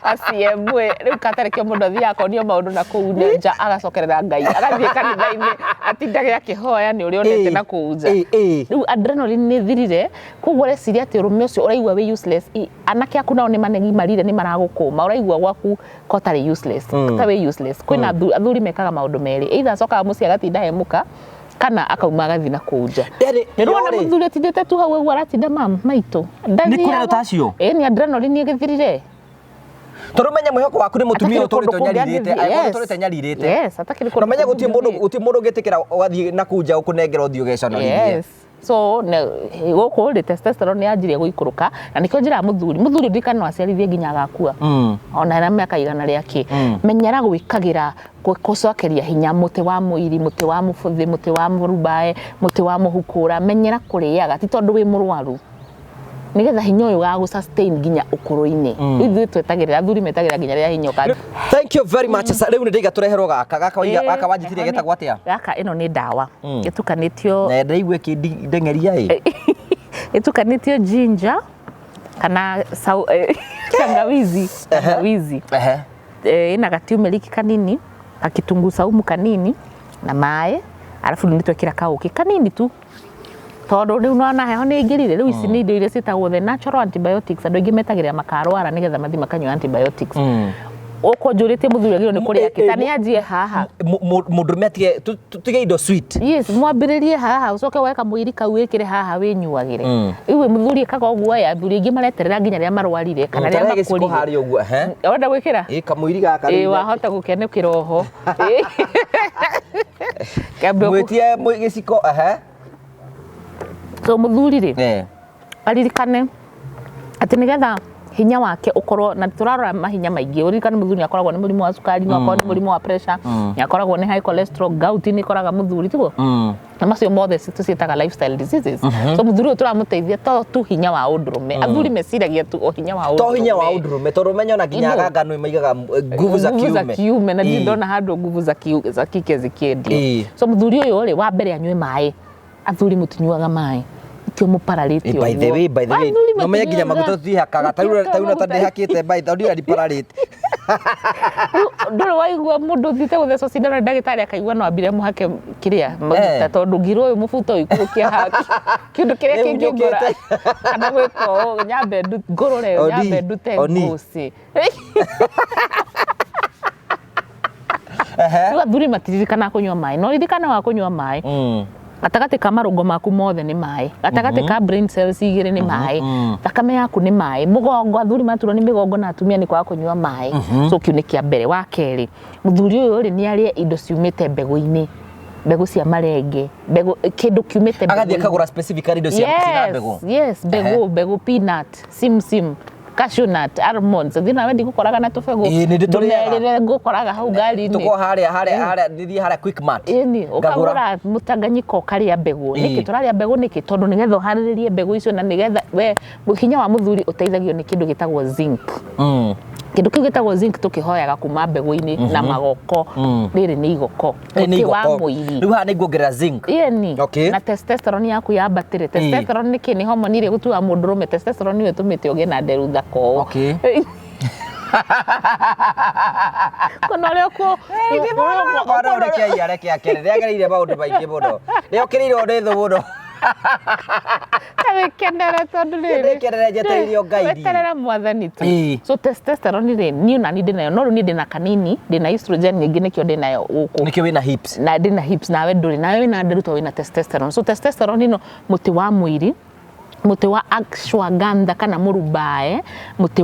Aciemwe rĩu katarĩ kĩo mũndũ athiaga akonio maũndũ na kũu nja, agacokerera Ngai, agathiĩ kanitha-inĩ, atindage akĩhoya nĩ ũrĩa onete na kũu nja. Ĩ, ĩ. Rĩu adrenaline nĩ thirire, koguo ũreciria atĩ ũrũme ũcio ũraigua wĩ useless. Anake aku nao nĩ manegimarire, nĩ maragũkũma, ũraigua gwaku ko tarĩ useless, ta wĩ useless. Kwĩna athuri mekaga maũndũ merĩ: either acokaga mũciĩ agatinda he mũka, kana akauma agathiĩ na kũu nja. Yani, Nĩ ũrona yo rĩ, mũthuri atindĩte tu hau ũguo aratinda mam maitũ. Nĩ kũrĩ andũ ta acio? Ĩ, nĩ adrenaline ĩgĩthirire. Tondũ menya mwĩhoko waku nĩ mũtumia Atakĩrĩ kũndũ ũtũrĩte kũngĩ ũnyarirĩte, angĩthiĩ. angĩkorwo Yes. ũtũrĩte nyarirĩte. Yes, atakĩrĩ kũndũ Na menya kũngĩ gũtirĩ mũndũ ũngĩthiĩ. gũtirĩ mũndũ ũngĩtĩkĩra ũgathiĩ na kũu nja ũkũnengera ũthiĩ ũgeconorithie. Yes. So gũkũ rĩ, testosterone nĩ yanjirie gũikũrũka, na nĩkĩo njĩraga mũthuri ndirikana no aciarithie nginya agakua, ona na mĩaka igana rĩa kĩ. Menyera gwĩkagĩra gũcokeria hinya mũtĩ wa mũiri, mũtĩ wa mũbũthĩ, mũtĩ wa mũrumbae, mũtĩ wa mũhukũra. Menyera kũrĩaga, ti tondũ wĩ mũrwaru. Nĩgetha hinya ũyũ wa gũ-sustain nginya ũkũrũ-inĩ. Rĩu ithuĩ twetagĩrĩra, athuri metagĩrĩra nginya rĩrĩa hinya ũka. Thank you very much. Sa rĩu nĩ ndaiga tũreherwo gaka. Gaka waiga gaka wanjĩtirie getagwo atĩa? Gaka ĩno nĩ ndawa ĩtukanĩtio Na ndaigua ĩkĩndeng'eria ĩ. Ĩtukanĩtio ginger kana tangawizi, tangawizi. Ĩna gatiumeric kanini, gakitunguu saumu kanini na maĩ, arabu rĩu nĩtwekĩra kaũkĩ kanini tu, tondũ rĩu nĩwona heho nĩ ĩingĩrire. Rĩu ici nĩ indo iria ciĩtagwo the natural antibiotics. Andũ aingĩ metagĩrĩra makarwara nĩgetha mathiĩ makanyua antibiotics. Ũkũnjũrĩtie mũthuri agĩrĩirwo nĩ kũrĩa kĩ? Ta nĩ anjie haha. Mũndũrũme atige tũtige indo sweet. Yes, mwambĩrĩrie haha, ũcoke woe kamũiri kau wĩkĩre haha wĩnyuagĩre. Rĩu we mũthuri ĩkaga ũguo ĩ, athuri aingĩ mareterera nginya rĩrĩa marwarire kana rĩrĩa Tarehe gĩciko makũrire. Harĩa ũguo, ehe. Wenda gwĩkĩra? Ĩ kamũiri gaka Ĩ rĩu. Wahota gũkenũkĩra oho. Kĩambe Mwĩtie gĩciko, ehe. So mũthuri rĩ, aririkane atĩ nĩgetha hinya wake ũkorwo na tũrarora mahinya maingĩ, ũririkane mũthuri nĩ akoragwo nĩ mũrimũ wa cukari, no akorwo nĩ mũrimũ wa pressure, nĩ akoragwo nĩ high cholesterol, gout nĩ ĩkoraga mũthuri, tiguo? Na macio mothe tũciĩtaga lifestyle diseases. So mũthuri ũyũ tũramũteithia to tu hinya wa ũndũrũme. Athuri meciragia tu o hinya wa To hinya wa ũndũrũme. ũndũrũme, tondũ menye ona nginya Ino. aganga nĩ maigaga nguvu za Nguvu za kiume. kiume, na ndirĩ ndona handũ nguvu za kike zikiendio. So mũthuri ũyũ rĩ, wa mbere anyue maĩ. Athuri mũtinyuaga maĩ, ikĩo mũpararĩte. By the way, by the way, Athuri no menye nginya maguta matinyuaga. tũtihakaga. Ta rĩu Mũtihakaga ta rĩu ta maguta. ndĩhakĩte by the way, ndipararĩte. Ndũrĩ waigua mũndũ ũthiĩte gũthecwo cindano nĩ ndagĩtarĩ akaigua no ambire mũhake kĩrĩa maguta, tondũ ngirwo ũyũ mũbuto ũikũrũkia haha kĩndũ kĩrĩa Rĩu kĩngĩngora njũkĩte. kana gwĩka ũũ nyambe ngũrũre, Oni, nyambe ndute oni. ngũcĩ. Rĩu athuri matiririkanaga kũnyua maĩ, no ririkana wa kũnyua maĩ, gatagatĩ ka marũngo maku mothe nĩ maĩ, gatagatĩ ka brain cells igĩrĩ nĩ maĩ, thakame yaku nĩ maĩ, mũgongo, athuri maturwo nĩ mĩgongo na atumia nĩ kwaga kũnyua maĩ. So kĩu nĩ kĩa mbere. Wa kerĩ, mũthuri ũyũ rĩ, nĩ arĩe indo ciumĩte mbegũ-inĩ, mbegũ cia marenge, mbegũ, kĩndũ kiumĩte Agathiĩ mbegũ-inĩ. akagũra specifically indo cia ciĩna mbegũ. Yes, mbegũ, mbegũ, peanut, sim, cashew nut, almonds. Thiĩ nawe ndigũkoraga na tũbegũ. Ĩĩ, nĩ ndĩtũrĩaga. Ndũmerĩre ngũkoraga hau ngari-inĩ. Tũkorwo harĩa nĩthiĩ harĩa Quickmart. Ĩni, Ngagũra. ũkagũra mũtanganyiko ũkarĩa mbegũ. Nĩkĩ tũrarĩa mbegũ? Nĩkĩ? Tondũ nĩgetha ũharĩrĩrie mbegũ icio na nĩgetha we hinya wa mũthuri ũteithagio nĩ kĩndũ gĩtagwo zinc. Kĩndũ kĩu gĩtagwo zinc tũkĩhoyaga kuma mbegũ-inĩ na magoko. Rĩrĩ nĩ igoko. Ĩĩ, nĩ Mũtĩ wa igoko. mũiri. Rĩu haha nĩ nguongerera zinc. Ĩni. Okay. Na testosterone yaku yambatĩre. Testosterone nĩ kĩ? Nĩ hormone ĩrĩa ĩgũtuaga mũndũrũme. Testosterone nĩyo ĩtũmĩte ũgĩe na nderu thaka ũũ. Kuna ũrĩa Mwana ũyũ reke areke akene. Nĩ agereire maũndũ maingĩ mũno. Nĩ okĩrĩirwo nĩ thũ mũno. Wĩkenere tondũ rĩrĩ Ndĩkenere njetereire o Ngai. Weterera mwathani tu. Ĩĩ. So testosterone rĩ, niĩ nani ndĩnayo, no rĩu niĩ ndĩna kanini, ndĩna estrogen nyingĩ, nĩkĩo ndĩnayo gũkũ. Nĩkĩo wĩna hips. Na ndĩna hips, nawe ndũrĩ, nawe wĩna nderu tondũ wĩna testosterone. So testosterone ĩno, mũtĩ wa mũiri, mũtĩ wa ashwagandha kana mũrubae, mũtĩ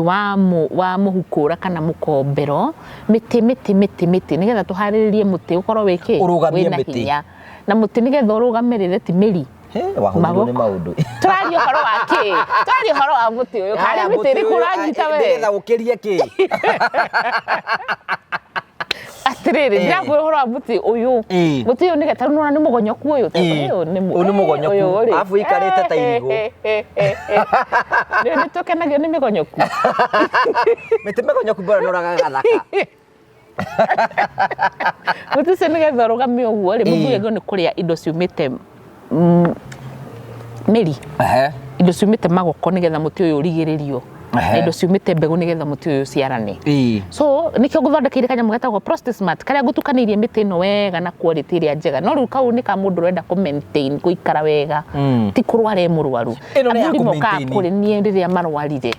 wa mũhukũra kana mũkombero, mĩtĩ mĩtĩ mĩtĩ mĩtĩ, nĩgetha tũharĩrĩrie mũtĩ ũkorwo wĩ kĩ? Ũrũgamie Wĩna mĩtĩ. hinya. Na mũtĩ nĩgetha ũrũgamĩrĩre ti mĩri. He, wahũthĩrwo nĩ maũndũ. Tũraria ũhoro wa kĩ? Tũraria ũhoro wa mũtĩ ũyũ. Karĩ mĩtĩ ĩrĩkũ ũranyita we? Nĩgetha ũkĩrie kĩ? Atĩrĩrĩ, ndĩrakwĩra ũhoro wa mũtĩ ũyũ. Mũtĩ ũyũ nĩgetha rĩu nĩwona nĩ mũgonyoku ũyũ. Ũyũ nĩ Ũyũ nĩ mũgonyoku. Ũyũ rĩ. Arabu ũikarĩte ta irigũ. Rĩu nĩ tũkenagio nĩ mĩgonyoku. Mĩtĩ mĩgonyoku mbona nĩ ũraga gathaka. Mũtĩ ũcio nĩgetha ũrũgame ũguo rĩ, mũthuri agĩrĩirwo nĩ kũrĩa indo ciumĩte mĩri. Indo ciumĩte magoko nĩgetha mũtĩ ũyũ ũrigĩrĩrio. Na indo ciumĩte mbegũ nĩgetha mũtĩ ũyũ ũciarane. So nĩkĩo ngũthondekeire kanyamũ getagwo Prostate Smart, karĩa ngũtukanĩirie mĩtĩ ĩno wega na quality ĩrĩa njega. No rĩu kau nĩ ka mũndũ ũrenda kũ maintain, gũikara wega, ti kũrwara e mũrwaru. Ĩno nĩ ya Athuri mokaga kũ-maintain. kũrĩ niĩ rĩrĩa marwarire.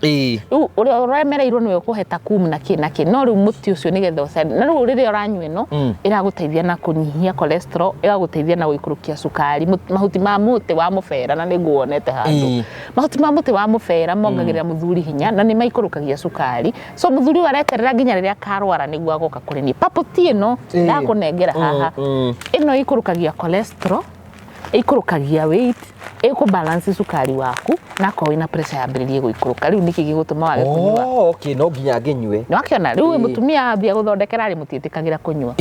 Rĩu ũrĩa ũremereirwo nĩwe ũkũhe ta kum na kĩ na kĩ, no rĩu mũtĩ ũcio nĩgetha ũcare. Na rĩu rĩrĩa ũranyua ĩno, ĩragũteithia na kũnyihia cholesterol, ĩgagũteithia na gũikũrũkia cukari. Mahuti ma mũtĩ wa mũbera, na nĩnguonete handũ. Mahuti ma mũtĩ wa mũbera mongagĩrĩra mũthuri hinya na nĩ maikũrũkagia cukari. So mũthuri ũyũ areterera nginya rĩrĩa akarwara nĩguo agoka kũrĩ niĩ. Purple tea ĩno ndakũnengera haha, ĩno ĩikũrũkagia cholesterol, ĩikũrũkagia weight, ĩkũ balance cukari waku, na akorwo wĩna pressure yambĩrĩrie gũikũrũka. Rĩu nĩkĩ gĩgũtũma wage kũnyua? Oh, okay, no nginya ngĩnyue. Nĩ wakĩona rĩu mũtumia ambia gũthondekera rĩ, mũtiĩtĩkagĩra kũnyua.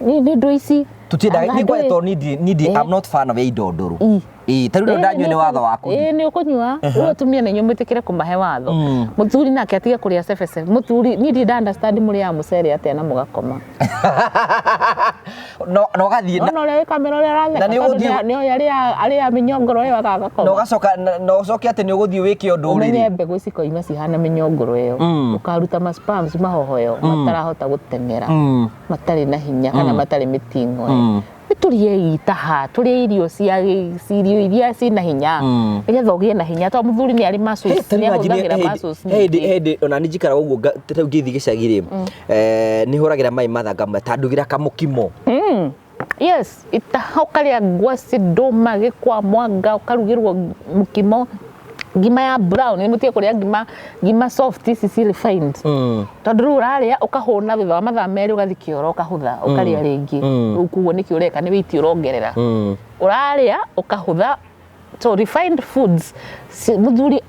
Nĩ indo ici. Tutiendaga Anga nĩ ndũĩ. kwa tondũ niĩ I'm not fan of indo ndũrũ. Ĩĩ, ta rĩu ndanyua nĩ watho waku. Ĩĩ nĩ ũkũnyua. Rĩu atumia nĩ inyuĩ mwĩtĩkĩre kũmahe watho. Mũthuri nake atige kũrĩa cebecebe. Mũthuri niĩ ndirĩ nda understand mũrĩaga mũcere atĩa na mũgakoma. No na ũgathiĩ Ona ũrĩa wĩ kamera ũrĩa aratheka Na nĩ tondũ ũgũthiĩ- nĩ oĩ arĩa mĩnyongoro ĩyo na agakoma. ũgacoka na ũcoke atĩ nĩ ũgũthiĩ wĩke ũndũ Ũmenye rĩrĩ. mbegũ ici koima cihana mĩnyongoro ĩyo. Ũkaruta ma sperms mahohoyo matarahota gũteng'era. Matarĩ na hinya kana matarĩ mĩting'oe. Nĩ tũrĩe itaha, tũrĩe irio cia irio iria ciĩna hinya nĩgetha ũgĩe na hinya tondũ mũthuri nĩ arĩ muscles, nĩ ahũthagĩra muscles hĩndĩ nyingĩ. hĩndĩ ona nĩ njikaraga ũguo rĩu ngĩthiĩ gĩcagi rĩ, nĩ hũragĩra maĩ mathanga ta ndugĩra kamũkimo. Yes, itaha ũkarĩa ngwacĩ, ndũma, gĩkwa, mwanga, ũkarugĩrwo mũkimo, ngima ya brown, nĩ mũtige kũrĩa ngima ngima soft ici ci refined. Tondũ rĩu ũrarĩa ũkahũna thutha wa mathaa 2 ũgathiĩ kĩoro ũkahũtha ũkarĩa rĩngĩ. Rĩu koguo nĩkĩ ũreka nĩ weight ũrongerera. Ũrarĩa ũkahũtha, so refined foods mũthuri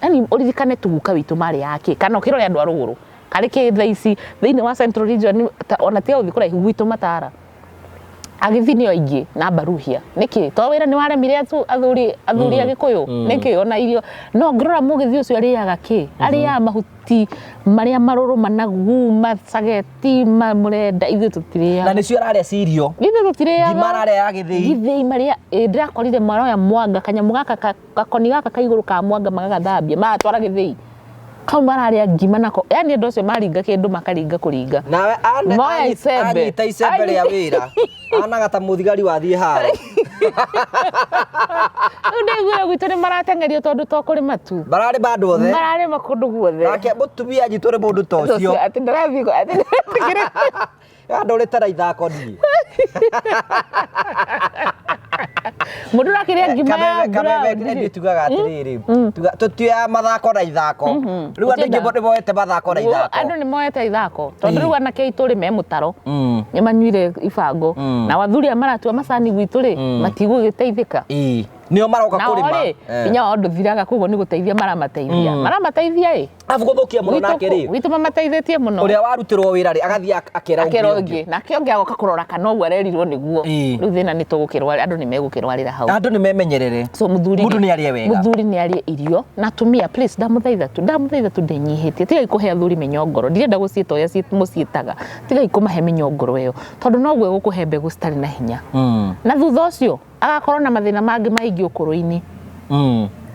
yani ũririkane tuguka witũ marĩaga kĩ kana ũkĩrore andũ a rũgũrũ karĩ kĩ thaa ici thĩinĩ wa Central Region ona tiga gũthiĩ kũraihu gwitũ Matara agĩthi nĩo aingĩ na mbaruhia nĩkĩ to wĩra nĩ waremire athuri a Gĩkũyũ nĩkĩ ona irio no ngĩrora mũgĩthi ũcio arĩaga kĩ arĩaga mahuti marĩa marũrũ managu macageti mũrenda ithuĩ tũtirĩaga Na nĩcio ararĩa cirio. Ithuĩ tũtirĩaga. Ngima ararĩa ya gĩthĩi. Gĩthĩi marĩa ndĩrakorire maroya mwanga kanyamũ gaka gakoni gaka ka igũrũ ka mwanga magagathambia magatwara gĩthĩi kau mararĩa ngima nako yani andũ acio maringa kĩndũ makaringa kũringa. Nawe Moya icembe. anyita icembe rĩa wĩra anaga ta mũthigari wathiĩ haro. Rĩu ndaiguire gwitũ nĩ marateng'erio tondũ to kũrĩma tu. Bararĩma andũ othe. Mararĩma kũndũ guothe. Nake mũtumia anyitwo nĩ mũndũ ta ũcio. Atĩ ndĩrathiĩ atĩ ndĩretĩkĩra. Andũ ũrĩte na ithako niĩ. Mũndũ ũrakĩrĩa ngima ya Kameme brown. kĩrĩa tugaga atĩrĩrĩ, tutioyaga mathako na ithako. Rĩu andũ aingĩ nĩ moete mathako na ithako. Andũ nĩ moete ithako tondũ rĩu anake aitũ rĩ me mũtaro nĩ manyuire ibango na athuri aya maratua macani gwitũ rĩ matigũgĩteithĩka. Ĩĩ. Nĩo maroka Nao kũrĩma. rĩ hinya wao ndũthiraga koguo nĩ gũteithia maramateithia maramateithia ĩ Arabu gũthũkia mũno nake rĩ gwitũ mamateithĩtie mũno ũrĩa warutirwo wĩra rĩ agathiĩ akera akera ũngĩ nake ũngĩ agoka kũrora kana ũguo arerirwo nĩguo. Ĩĩ. Rĩu thĩna nĩ tũgũkĩrwara andũ nĩ megũkĩrwarĩra hau. Andũ nĩ memenyerere. So mũthuri Mũndũ nĩ arĩe wega. Mũthuri nĩ arĩe irio na atumia please ndamũthaitha tu ndamũthaitha tu ndĩnyihĩtie tigai kũhe athuri mĩnyongoro ndirenda gũciĩta ũrĩa mũciĩtaga tigai kũmahe mĩnyongoro ĩyo tondũ noguo ĩgũkũhe mbegũ citarĩ na hinya. Na thutha ũcio agakorwo na mathĩna mangĩ maingĩ ũkũrũ-inĩ.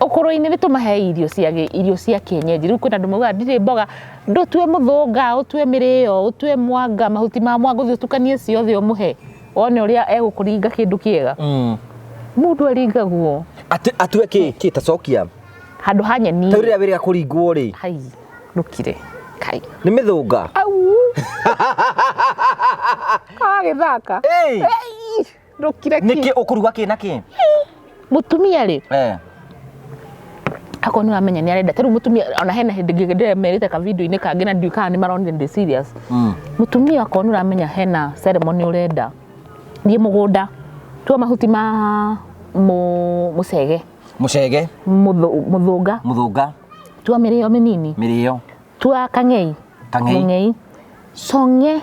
Ũkũrũ-inĩ nĩ tũmahe irio cia irio cia kienyeji. Rĩu kwĩna andũ maugaga ndirĩ mboga ndũtue mũthũnga ũtue mĩrĩo ũtue mwanga mahuti ma mwanga ũthiĩ ũtukanie ciothe ũmũhe wone ũrĩa egũkũringa kĩndũ kĩega. Mũndũ aringagwo Atue kĩ kĩ ta cokia handũ ha nyeni. Ta rĩrĩa wĩrĩga kũringwo rĩ Hai ndũkire kai nĩ mĩthũnga. Au agĩthaka ndũkire Nĩkĩ ũkũruga kĩ na kĩ? Mũtumia rĩ akorwo nĩ ũramenya nĩ arenda ta rĩu mũtumia ona hena hĩndĩ ngĩ ndĩremerĩte ka video-inĩ kangĩ na ndiũĩ kana nĩ maronire ndĩ serious. Mũtumia akorwo nĩ ũramenya hena ceremony ũrenda thiĩ mũgũnda tua mahuti ma mũcege Mũcege mũthũnga mũthũnga tua mĩrĩo mĩnini mĩrĩo tua kang'ei Kang'ei. mũng'ei cong'e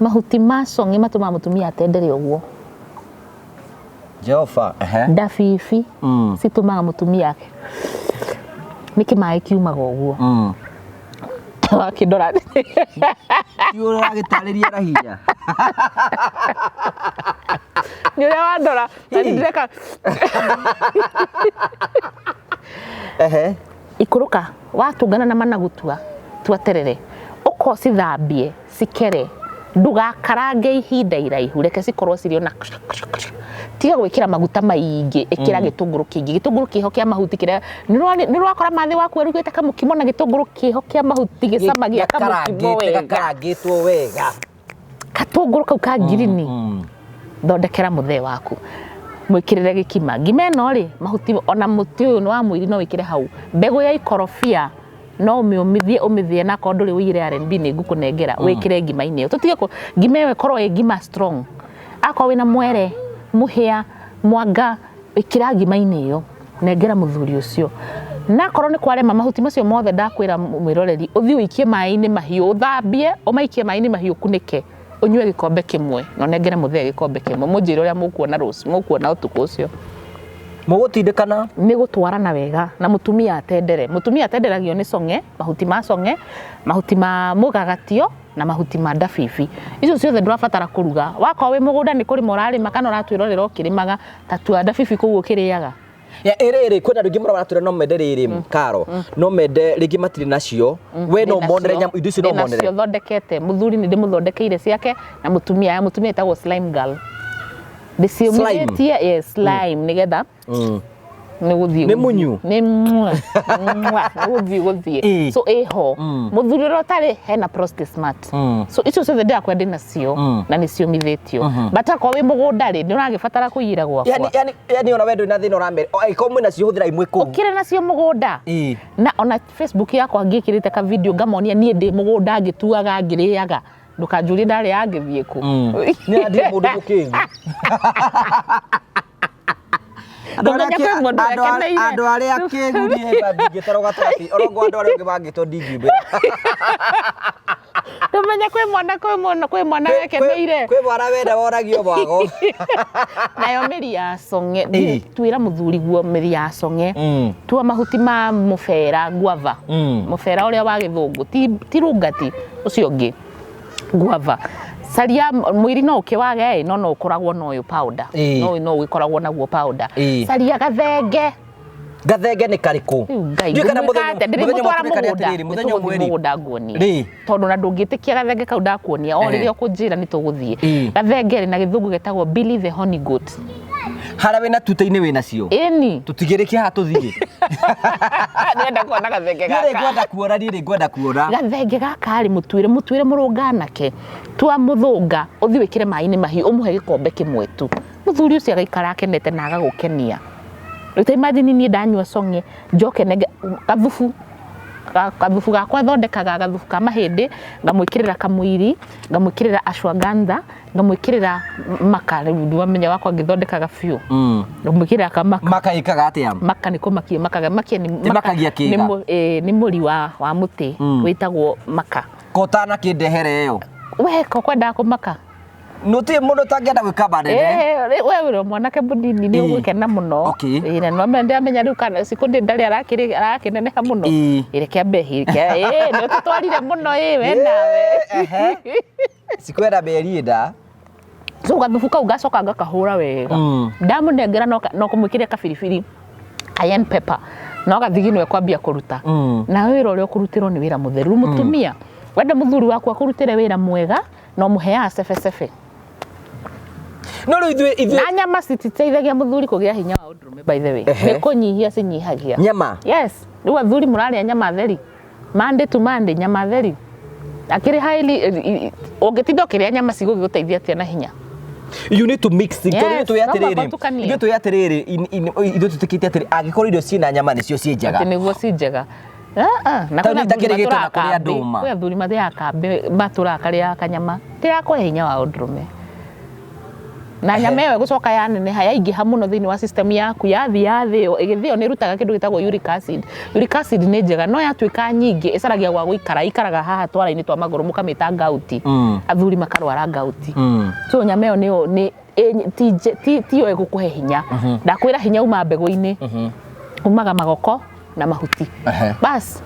mahuti ma cong'e matũmaga mũtumia atendere ũguo. Jehova Ndabibi citũmaga mũtumia ake nĩkĩ maĩ kiumaga ũguo wakĩndora Ti ũragĩtarĩria na hinya. Nĩ ũrĩa wandora na nĩ ndĩreka. Ikũrũka watũngana na managu tua tua terere ũka ũcithambie cikere ndũgakarange ihinda iraihu reke cikorwo cirĩ ona tiga gwĩkĩra maguta maingĩ ĩkĩra gĩtũngũrũ kĩingĩ gĩtũngũrũ kĩho kĩa mahuti kĩrĩa nĩ ũrakora mathĩ waku arugĩte kamũkimo na gĩtũngũrũ kĩho kĩa mahuti gĩcama gĩa kamũkimo wega Gakarangĩtwo wega. Katũngũrũ kau ka ngirini thondekera mũthee waku mwĩkĩrĩre gĩkima ngima ĩno rĩ mahuti ona mũtĩ ũyũ nĩ wa mũiri no wĩkĩre hau mbegũ ya ikorobia no ũmĩũmithie ũmĩthĩe na akorwo ndũrĩ ũiyĩre R&B nĩ ngũkũnengera wĩkĩre ngima-inĩ ĩyo tũtige ngima ĩyo ĩkorwo ĩ ngima strong akorwo wĩna mwere mũhĩa mwanga ĩkĩra ngima-inĩ ĩyo nengera mũthuri ũcio na akorwo nĩ kwarema mahuti macio mothe ndakwĩra mwĩroreri ũthiĩ ũikie maĩ-inĩ mahiũ ũthambie ũmaikie maĩ-inĩ mahiũ ũkunĩke ũnyue gĩkombe kĩmwe na ũnengere mũthee gĩkombe kĩmwe mũnjĩre ũrĩa mũkuona rũciũ mũkuona ũtukũ ũcio. Mũgũtindĩkana. Nĩ gũtwarana wega na mũtumia atendere. Mũtumia atenderagio nĩ cong'e, mahuti ma cong'e, mahuti ma mũgagatio na mahuti ma ndabibi. Icio ciothe ndũrabatara kũruga. Wakorwo wĩ mũgũnda nĩ kũrĩma ũrarĩma kana ũratwĩrorera ũkĩrĩmaga, ta tua ndabibi kũu ũkĩrĩaga. Ya ĩrĩrĩ, kwĩna andũ aingĩ mũno maratwĩra no mende rĩrĩ, Karo, no mende rĩngĩ matirĩ nacio. We no monere nyamũ indo icio, no monere? Ndĩnacio thondekete. Mũthuri nĩ ndĩmũthondekeire ciake na mũtumia. Ya mũtumia ĩtagwo slime girl. Ndĩciũmithĩtie, yes, slime, nĩgetha nĩ gũthiĩ. Nĩ munyu? Nĩ mwah, mwah, nĩ gũthiĩ gũthiĩ. So ĩho mũthuri ũrĩa ũtarĩ hena prostate smart. So icio ciothe ndĩrakwĩra ndĩ nacio na nĩ ciũmithĩtio, but akorwo wĩ mũgũnda rĩ, nĩ ũragĩbatara kũiyĩra gwakwa. Yani ona we ndũrĩ na thĩna ũramere angĩkorwo mwĩna cio, hũthĩra imwe kũu. Ũkĩrĩ nacio mũgũnda. Na ona Facebook yakwa ngĩkĩrĩte ka video ngamonia niĩ ndĩ mũgũnda ngĩtuaga ngĩrĩaga. Ndũkanjũrie ndarĩa ngĩthiĩ kũ. Nĩ ndirĩ mũndũ mũkĩgu. Andũ arĩa Ndũmenya kwĩ mũndũ wekeneire. Andũ arĩa akĩgu niĩ ndingĩtarwo gatagatĩ orongo, andũ arĩa angĩ mangĩtwo ndingiumĩra. Ndũmenya kwĩ mwana wekeneire. Kwĩ mwana wenda woragio mwago. Nayo mĩri ya cong'e, twĩra mũthuri guo mĩri ya cong'e, tua mahuti ma mũbera, guava, mũbera ũrĩa wa gĩthũngũ, ti rungati, ũcio ũngĩ, guava. Caria mũiri no ũkĩwage ĩ, no no ũkoragwo na ũyũ powder. No ũgĩkoragwo naguo powder. Caria gathenge. Gathenge nĩ karĩkũ? Rĩu Ngai, Ndiũĩ kana ngũmwĩka mũthenya atĩa? mũthenya Ndĩrĩmũtwara ũmwe tũrekane mũgũnda. atĩrĩrĩ, mũthenya Nĩtũgũthiĩ ũmwe rĩ. mũgũnda nguonie. Rĩ. Tondũ na ndũngĩtĩkia gathenge kau ndakuonia o rĩrĩa ũkũnjĩra nĩ tũgũthiĩ. Gathenge rĩ, na gĩthũngũ getagwo Billy the Honey Goat. Harĩa wĩna tuta-inĩ wĩna cio? Ĩni. Tũtigĩrĩkie haha tũthiĩ. Nĩenda kuona gathenge Niĩ rĩ gaka? Ngwenda kuona, niĩ rĩ ngwenda kuona. Gathenge gaka rĩ, mũtuĩre mũrũnganake, tua mũthũnga, ũthiĩ wĩkĩre maĩ-inĩ mahiũ, ũmũhe gĩkombe kĩmwe tu. Mũthuri ũcio agaikara akenete na agagũkenia. Rĩu ta imagine niĩ ndanyua cong'e, njoke nenge gathubu, gathubu gakwa thondekaga gathubu ka mahĩndĩ, ngamwĩkĩrĩra kamũiri, ngamwĩkĩrĩra ashwagandha, ngamwĩkĩrĩra maka. Rĩu wamenya wakwa ngĩthondekaga biũ, ngamwĩkĩrĩra kamaka. Maka ĩkaga atĩa? Maka nĩ kũmakia makaga. Makia nĩ Ĩmakagia kĩga? Nĩ mũri wa mũtĩ wĩtagwo maka. Ko ũtanakĩndehere ĩyo. We ko kwendaga kũmaka. Nũtirĩ mũndũ ũtangĩenda gwĩka manene. We wĩrĩ mwanake mũnini nĩ ũgũkena mũno. Na no ndamenya rĩu kana cikũ ndĩ ndarĩ arakĩneneha mũno. Reke ambe nĩ ũtũtwarire mũno ĩ we nawe. Cikwenda mĩeri ĩna. So gathubu kau ngacoka ngakahũra wega. Ndamũnengera no kũmwĩkĩria kabiribiri, cayenne pepper, no gathigino ekwambia kũruta. Na wĩra ũrĩa ũkũrutĩrwo nĩ wĩra mũtheru. Rĩu mũtumia wenda mũthuri waku akũrutĩre wĩra mwega, no mũheaga cebecebe. No rĩu ithuĩ Na nyama cititeithagia mũthuri kũgĩa hinya wa ũndũrũme, by the way. Nĩ kũnyihia cinyihagia. Nyama? Yes. Rĩu athuri mũrarĩa nyama theri Monday to Monday, nyama theri akĩrĩ highly, ũngĩtinda ũkĩrĩa nyama cigũgĩgũteithia atĩa na hinya? You need to mix things. Tondũ Yes, ithuĩ twĩ no mũhaka atĩrĩrĩ, ũtukanie. Ithuĩ twĩ atĩrĩrĩ, ithuĩ twĩtĩkĩtie atĩrĩ, angĩkorwo irio ciĩna nyama nĩcio ciĩ njega. Atĩ nĩguo ci njega. Ah, ah, na Tondũ kwĩna athuri itakĩrĩgĩtwo na matũraga kũrĩa kambĩ. ndũma. Kwĩ athuri mathiaga kambĩ matũraga karĩa kanyama tirakũhe hinya wa ũndũrũme, na nyama ĩyo ĩgũcoka yaneneha, yaingĩha mũno thĩinĩ wa system yaku, yathi yathĩo, ĩgĩthĩo nĩ ĩrutaga kĩndũ gĩtagwo uric acid. Uric acid nĩ njega, no yatuĩka nyingĩ ĩcaragia gwa gũikara, ĩikaraga haha twara-inĩ twa magũrũ, mũkamĩta gout. Athuri makarwara gout. So nyama ĩyo nĩyo nĩ tiyo ĩgũkũhe hinya. Ndakwĩra hinya uma mbegũ-inĩ, umaga magoko na mahuti. Bas.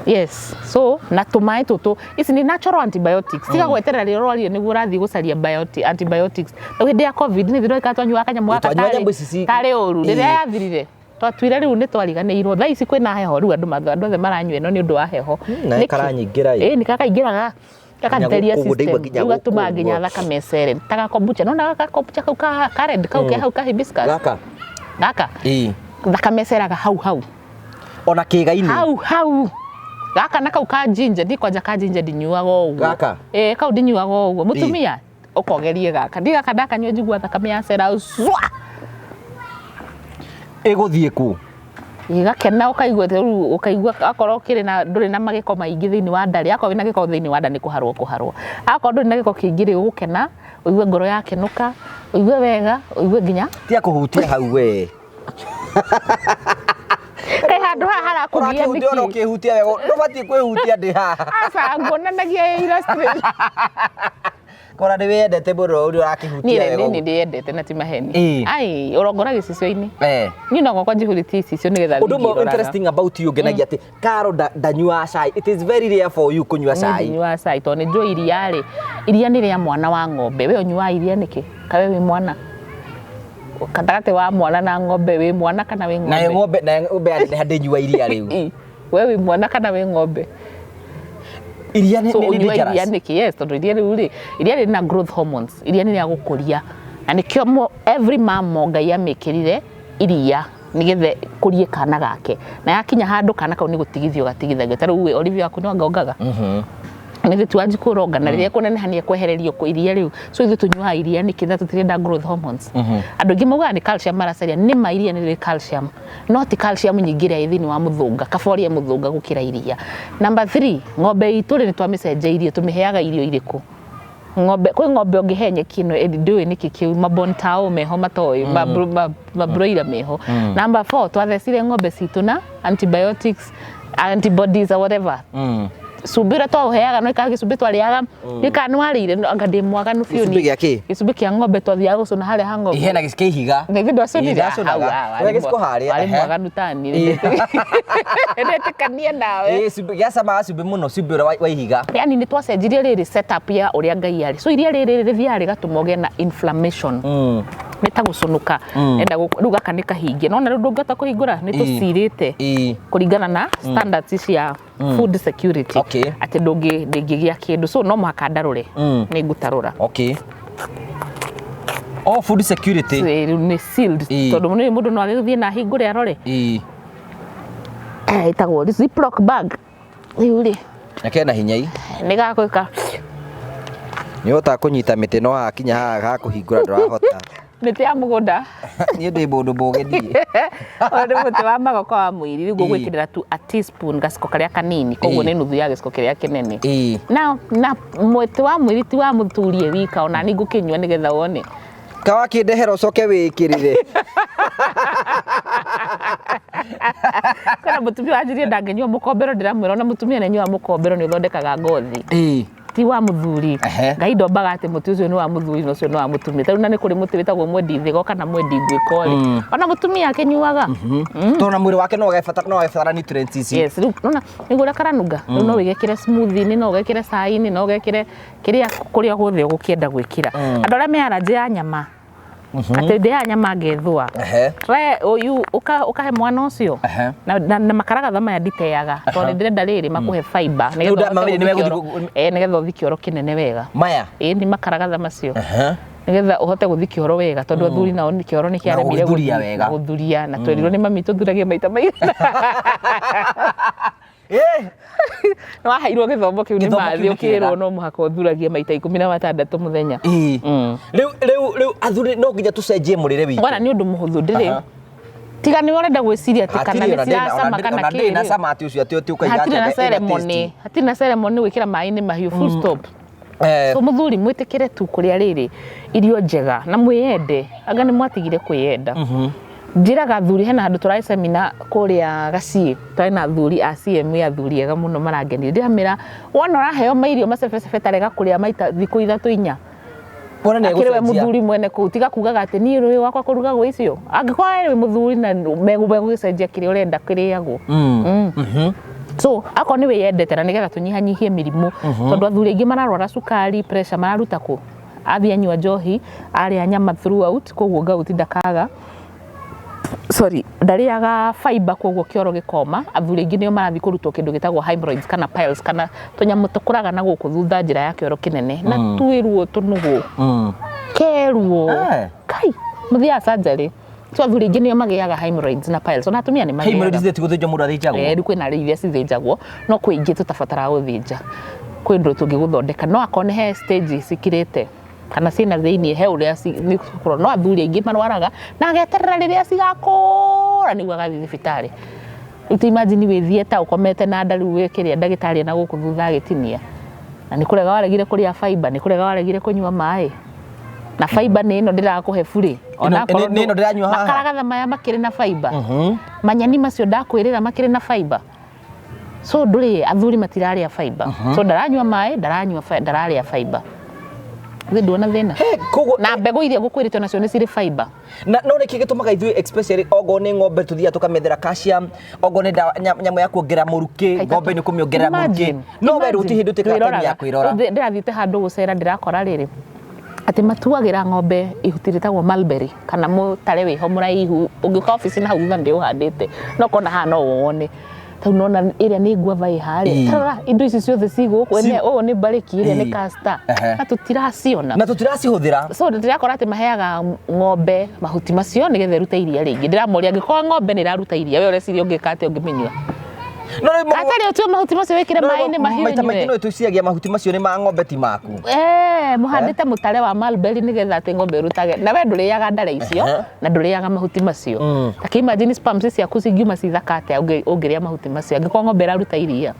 Yes, so na tũmaĩ tũtũ, ici nĩ natural antibiotics. Tiga gweterera rĩrĩa ũrwarire nĩguo ũrathiĩ gũcaria antibiotics. Rĩu hĩndĩ ya COVID nĩ thirĩ twanyuaga kanyamũ gaka. Twanyuaga tarĩ nyamũ ici tarĩ ũru. Rĩrĩa yathirire twatuire rĩu nĩ twariganĩirwo. Thaa ici kwĩna heho, rĩu andũ othe maranyua ĩno nĩ ũndũ wa heho. Na Nĩkĩ? ĩkaranyingĩra ĩ. Ĩ nĩ kakaingĩraga gakatheria Nginya gũkũ, system. ndaigua nginya Rĩu gatũmaga gũkũ nginya ũguo. thakame ĩcere ta gakombucha. Nona gakombucha kau ka red kau ke hau ka hibiscus. Gaka? Gaka. Thakame ĩceraga hau hau. Ona kĩĩga-inĩ? Hau hau. Gaka na kau ka ginger, ndi kwanja ka ginger ndinyuaga o ũguo. Gaka? Ĩ, kau ndinyuaga o ũguo. Mũtumia ũkogerie gaka, ndi gaka ndakanyua njigua thakame yacera cwa. Ĩgũthiĩ kũ? Gakena ũkaigua rĩu, ũkaigua akorwo ũkĩrĩ na ndũrĩ na magĩko maingĩ thĩinĩ wa nda rĩ, akorwo wĩna gĩko thĩinĩ wa nda nĩ kũharwo kũharwo, akorwo ndũrĩ na gĩko kĩingĩ rĩ, ũgũkena, ũigue ngoro yakenũka, ũigue wega, ũigue nginya Tiga kũhutia hau we. Kaĩ handũ haha harakũgia? Ũrakĩhutia ona nĩkĩ? ũkĩhutia wega, ndũbatiĩ kwĩhutia ndĩ haha. Aca, nguonanagia illustration. Kora nĩ wĩyendete mũno ũrĩa ũrakĩhutia Niĩ wega nĩ ũguo. ndĩyendete na ti maheni. Ĩĩ. Ai, ũrongora gĩcicio-inĩ. Eh. Niĩ no gwakwa njihũrĩtie icicio nĩgetha Ũndũ ũmwe thiĩ ngĩroraga. interesting about you ngenagia atĩ Karo ndanyuaga cai. It is very rare for you kũnyua Niĩ cai. ndinyuaga cai tondũ nĩ njũĩ iria rĩ, iria nĩ rĩa mwana wa ng'ombe. We ũnyuaga iria nĩkĩ? Kawe wĩ mwana? Gatagatĩ wa mwana na ng'ombe wĩ mwana kana wĩ Nayo ng'ombe? ng'ombe nayo ng'ombe yaneneha ndĩnyua iria rĩu. Ĩ, we wĩ mwana kana wĩ ng'ombe? Iria nĩ So nĩ ũnyua iria dangerous. nĩkĩ? Yes, tondũ iria rĩu rĩ, iria rĩrĩ na growth hormones, iria nĩ rĩa gũkũria. Na nĩkĩo every mom Ngai amĩkĩrire iria nĩgetha kũrie kana gake. Na yakinya handũ kana kau nĩ gũtigithio gatigithagio. Ta rĩu Olivia waku nĩ wangongaga? Nĩ ithuĩ wanji kũronga na rĩrĩa kũneneha nĩ ekwehererio kũ iria rĩu. So ithuĩ tũnyuaga iria nĩkĩ na tũtirenda growth hormones? Andũ aingĩ maugaga nĩ calcium maracaria. Nĩ ma iria nĩ rĩrĩ calcium, no ti calcium nyingĩ ĩrĩa ĩ thĩinĩ wa mũthũnga. Kaba ũrĩe mũthũnga gũkĩra iria. Number 3, ng'ombe itũ rĩ, nĩ twamĩcenjeirie, tũmĩheaga irio irĩkũ? Ng'ombe, kwĩ ng'ombe ũngĩhe nyeki ĩno, ĩndĩ ndũĩ nĩkĩ kĩu, mabontao meho matoĩ, mabroiler meho. Number 4, twathecire ng'ombe citũ na antibiotics, antibodies or whatever. Cumbĩ ũrĩa twaũheaga no ikaga gĩcumbĩ twarĩaga, gĩkaga nĩ warĩire, no anga ndĩ mwaganu biũ Gĩcumbĩ niĩ. gĩa kĩ? Gĩcumbĩ kĩa ng'ombe twathiaga gũcũna harĩa ha ng'ombe. Hena gĩciko ihiga. Na ithuĩ ndwacũnire? Ĩ, ndacũnaga. Hau, Ũrĩa gĩciko harĩa, warĩ ehe. mwaganu ta niĩ. Ndetĩkania nawe. Ĩ, cumbĩ gĩacamaga cumbĩ mũno, cumbĩ ũrĩa wa ihiga. Yani nĩ twacenjirie rĩrĩ setup ya ũrĩa Ngai arĩ. So iria rĩrĩ rĩthiaga rĩgatũma ũgĩe na inflammation. Nĩ ta gũcũnũka. Enda rĩu gaka nĩ kahingie. Nona rĩu ndũngĩhota kũhingũra, nĩ tũcirĩte kũringana na standards cia food security. Okay. Atĩ ndũngĩgĩa kĩndũ. So no mũhaka ndarũre. Nĩ ngũtarũra. Okay. Oh, food security. So, rĩu nĩ sealed. Tondũ nĩ mũndũ no agĩthiĩ na ahingũre arore. Ĩtagwo Ziploc bag. Rĩu rĩ. Na kena hinya i. Nĩ gagwĩka. Nĩ ũhotaga kũnyita mĩtĩ no hakinya haha ha kũhingũra ndũrahota. Mĩtĩ ya mũgũnda. Niĩ ndĩ mũndũ mũũgĩ niĩ. Ũyũ nĩ mũtĩ wa magoko wa mũiri. Rĩu ngũgwĩkĩrĩra tu a teaspoon gaciko karĩa kanini, koguo nĩ nuthu ya gĩciko kĩrĩa kĩnene. Na mũtĩ wa mũiri ti wa mũthuri e wika, ona niĩ ngũkĩnyua nĩgetha wone. Kawakĩndehera ũcoke wĩkĩrĩre. Kwĩna mũtumia wanjirie ndangĩnyua mũkombero, ndĩramwĩra ona mũtumia nĩanyuaga mũkombero nĩ ũthondekaga ngothi. Ti wa mũthuri. Ngai ndombaga atĩ mũtĩ ũcio nĩ wa mũthuri na ũcio nĩ wa mũtumia. Tarĩu na nĩ kũrĩ mũtĩ wĩtagwo mwendi thĩgo kana mwendi ngwĩko rĩ. Ona mũtumia akĩnyuaga. Tondũ na mwĩrĩ wake no ũgebatara nutrients ici. Yes, rĩu nona nĩguo ũrĩa karanunga. Rĩu no wĩgekĩre smoothie-inĩ, no ũgekĩre cai-inĩ, no ũgekĩre kĩrĩa kũrĩa guothe ũgũkĩenda gwĩkĩra. Andũ arĩa me allergy ya nyama. Atĩ ndĩaga nyama ngethũa. Try ũyũ ũkahe mwana ũcio. Na makaragatha maya nditeaga tondũ nĩ ndĩrenda rĩrĩ makũhe fiber nĩgetha ũhote gũthiĩ kĩoro. Nĩgetha ũthiĩ kĩoro kĩnene wega. Maya? Ĩĩ nĩ makaragatha macio. Nĩgetha ũhote gũthiĩ kĩoro wega tondũ athuri nao nĩ kĩoro nĩ kĩaremire Na gũgĩthuria gũthiĩ, wega. na gũthuria, na twerirwo nĩ mami tũthuragie maita maigana. Nĩ waheirwo gĩthomo kĩu nĩ Gĩthomo mathi kĩu nĩ kĩega. ũkĩrwo no mũhaka ũthuragie maita 16 mũthenya. Rĩu rĩu rĩu athuri no nginya tũcenjie mũrĩre witũ. Bwana nĩ ũndũ mũhũthũ ndĩrĩ. Tiga nĩ ũrenda gwĩciria atĩ kana nĩ ciracama kana Ona ndĩrĩ na kĩrĩ. cama atĩ ũcio atĩ ũkaiga Hatirĩ na atĩ ĩna ceremony, hatirĩ na ceremony gwĩkĩra maĩ-inĩ mahiũ full stop. taste. So mũthuri mwĩtĩkĩre tu kũrĩa rĩrĩ irio njega na mwĩyende, anga nĩ mwatigire kwĩyenda. Njĩraga athuri hena handũ tũrarĩ seminar kũrĩa Gaciĩ, twarĩ na athuri a CMA, athuri ega mũno marangenirie. Ndĩramera wona ũraheo mairio macebecebe tarega kũrĩa maita thikũ ithatũ inya. Wona nĩ Akĩrĩ we egũcenjia. mũthuri mwene kũu, tiga kugaga atĩ niĩ rũĩ wakwa kũrugagwo icio. Angĩkorwo we wĩ mũthuri na megũgĩcenjia kĩrĩa ũrenda kĩrĩagwo. So akorwo nĩ wĩyendete na nĩgetha tũnyihanyihie mĩrimũ, tondũ athuri aingĩ mararwara cukari, pressure mararuta kũ? Athiĩ anyua njohi, arĩa nyama throughout, koguo gauti ndakaga. Sorry, ndarĩaga fiber koguo kĩoro gĩkoma. Athuri aingĩ nĩo marathiĩ kũrutwo kĩndũ gĩtagwo hemorrhoids kana piles kana tũnyamũ tũkũraga na gũkũ thutha njĩra ya kĩoro kĩnene na twĩruo tũnũgũ. Keruo. Kai, mũthiaga surgery. So athuri aingĩ nĩo magĩaga hemorrhoids na piles. Ona atumia nĩ magĩaga. Hemorrhoids ti gũthĩnjwo mũndũ athĩnjagwo? Rĩu kwĩna iria cithĩnjagwo, no kwĩ ingĩ tũtabataraga gũthĩnja. Kwĩ ũndũ tũngĩgũthondeka. No akorwo nĩ he stage cikirĩte kana ciĩna thĩiniĩ he ũrĩa nĩ gũkorwo. No athuri aingĩ marwaraga na ageterera rĩrĩa cigakũra nĩguo agathiĩ thibitarĩ. Rĩu ta imagine wĩ theatre ũkomete na nda rĩu wĩ kĩrĩa ndagĩtarĩ na gũkũ thutha agĩtinia. Na nĩ kũrega waregire kũrĩa fiber, nĩ kũrega waregire kũnyua maĩ. Na fiber nĩ ĩno ndĩrakũhe burĩ. Ona akorwo Nĩ ĩno ndĩranyua haha. Makaragatha maya makĩrĩ na fiber. Manyeni macio ndakwĩrĩra makĩrĩ na fiber. So ndũrĩ athuri matirarĩa fiber. So ndaranyua maĩ, ndaranyua ndararĩa fiber. Thĩ nduona thĩna. He, koguo Na mbegũ iria ngũkwĩrĩte nacio nĩ cirĩ fiber. Na no nĩkĩ gĩtũmaga ithuĩ especially ogo nĩ ng'ombe tũthiaga tũkamethera calcium, ogo nĩ ndawa nyamũ ya kuongerera mũrukĩ, ng'ombe nĩ kũmĩongerera mũrukĩ, Imagine, no we imagine. gũtirĩ hĩndĩ ũtuĩkaga time ya Ndwĩroraga. kwĩrora. Rĩu ndĩrathiĩte handũ gũcera ndĩrakora rĩrĩ atĩ matuagĩra ng'ombe ihuti rĩtagwo mulberry kana mũtare wĩho mũraihu, ũngĩũka obici na hau thutha ndĩũhandĩte no kona haha no wone. Tau nona ĩrĩa nĩ guava ĩ harĩa. Tarora indo ici ciothe ci gũkũ, ene ũyũ nĩ mbarĩki, ĩrĩa nĩ castor. Na tũtiraciona. Na tũtiracihũthĩra. So ndĩrakora atĩ maheaga ng'ombe mahuti macio nĩgetha ĩrute iria rĩingĩ. Ndĩramoria angĩkorwo ng'ombe nĩ ĩraruta iria, we ũreciria ũngĩka atĩa ũngĩmĩnyua? No rĩu Atarĩ ũtue mahuti macio wĩkĩre no rĩu maĩ-inĩ mahiũ maita maingĩ ũnyue. no twĩciragia mahuti macio nĩ ma ng'ombe ti maku. Eh, mũhandĩte mũtare wa mulberry nĩgetha atĩ ng'ombe ĩrutage. Na we ndũrĩaga ndare icio na ndũrĩaga mahuti macio. Ta kĩ imagine sperms ciaku cingiuma ci thaka atĩa ũngĩrĩa mahuti macio angĩkorwo ng'ombe ĩraruta iria.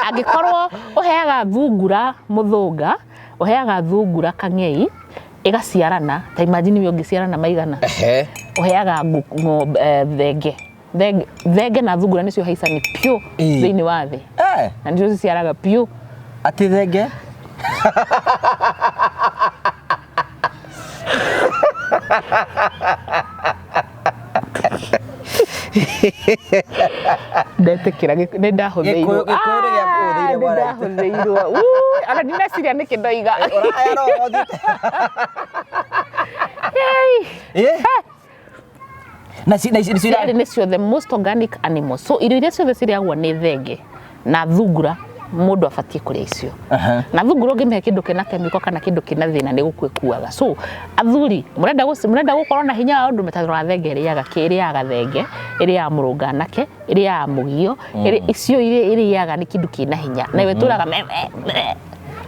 Angĩkorwo ũheaga thungura mũthũnga, ũheaga thungura kang'ei, ĩgaciarana, ta imagine we ũngĩciarana maigana. Ũheaga ng'ombe, thenge. Thenge, thenge na thungura nĩcio haicani piũ thĩinĩ wa thĩ. Na nĩcio ciciaraga piũ. Atĩ thenge? Ndetĩkĩra nĩ ndahũthĩirwo. Gĩkũyũ nĩ gĩakũhũthĩire Nĩ mwana witũ. ndahũthĩirwo. Uu, ona ndineciria nĩkĩ ndoiga. Ũrahaya no ũthiĩte. Yay. Na ci na ici nĩcio Cierĩ nĩcio the most organic animal. So irio iria ciothe cirĩagwo nĩ thenge na thungura mũndũ abatiĩ kũrĩa icio. Na thungura ũngĩmĩhe kĩndũ kĩna chemical kana kĩndũ kĩna thĩna nĩ gũkua ĩkuaga. So athuri mũrenda mũrenda gũkorwo na hinya wa ũndũrũme, ta rora thenge ĩrĩaga kĩ? Ĩrĩaga thenge, ĩrĩaga mũrũnganake, ĩrĩaga mũgio, icio iria ĩrĩaga nĩ kĩndũ kĩna hinya. Na we tũraga me me me.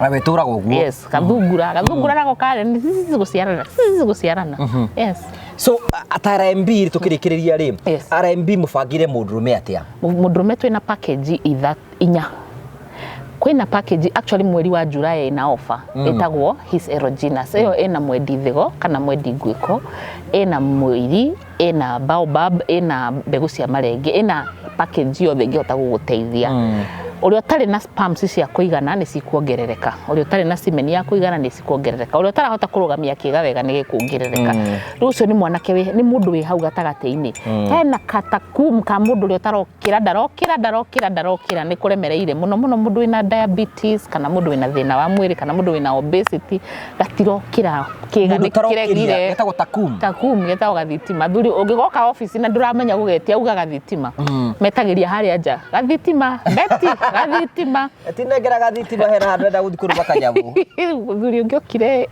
Na we tũraga ũguo. Yes, gathungura, gathungura nako karĩa nĩ gũciarana, gũciarana. Yes. So ata RMB tukirikiria ri, Yes. RMB mubangire mundurume atia? Mundurume twina package inya. Kwina package actually mweri wa July ina offer ĩtagwo His Erogenous. Ĩyo ĩna mwendi thigo kana mwendi ngwĩko, ĩna mwĩiri, ĩna baobab, ĩna mbegũ cia marenge, ĩna package yothe ĩngĩhota gũgũteithia. Ũrĩa ũtarĩ na sperms cia kũigana nĩ cikuongerereka, ũrĩa ũtarĩ na semen ya kũigana nĩ cikuongerereka, ũrĩa ũtarahota kũrũgamia kĩga wega nĩ gĩkuongerereka. Rĩu ũcio nĩ mwanake nĩ mũndũ wĩ hau gatagatĩ-inĩ. Hena katakum ka mũndũ ũrĩa ũtarokĩra, ndarokĩra, ndarokĩra, ndarokĩra, nĩ kũremereire mũno mũno mũndũ wĩna diabetes kana mũndũ wĩna thĩna wa mwĩrĩ kana mũndũ wĩna obesity, gatirokĩra kĩga Mũndũ nĩ ũtarokĩria, kĩregire. getagwo takum. Takum getagwo gathitima. Thuri ũngĩgoka obici na ndũramenya gũgetia uga gathitima. Metagĩria harĩa nja. Gathitima, Betty, gathitima. Tinengera gathitima hena handũ enda gũthiĩ kũrũma kanyamũ. Mũthuri ũngĩ okire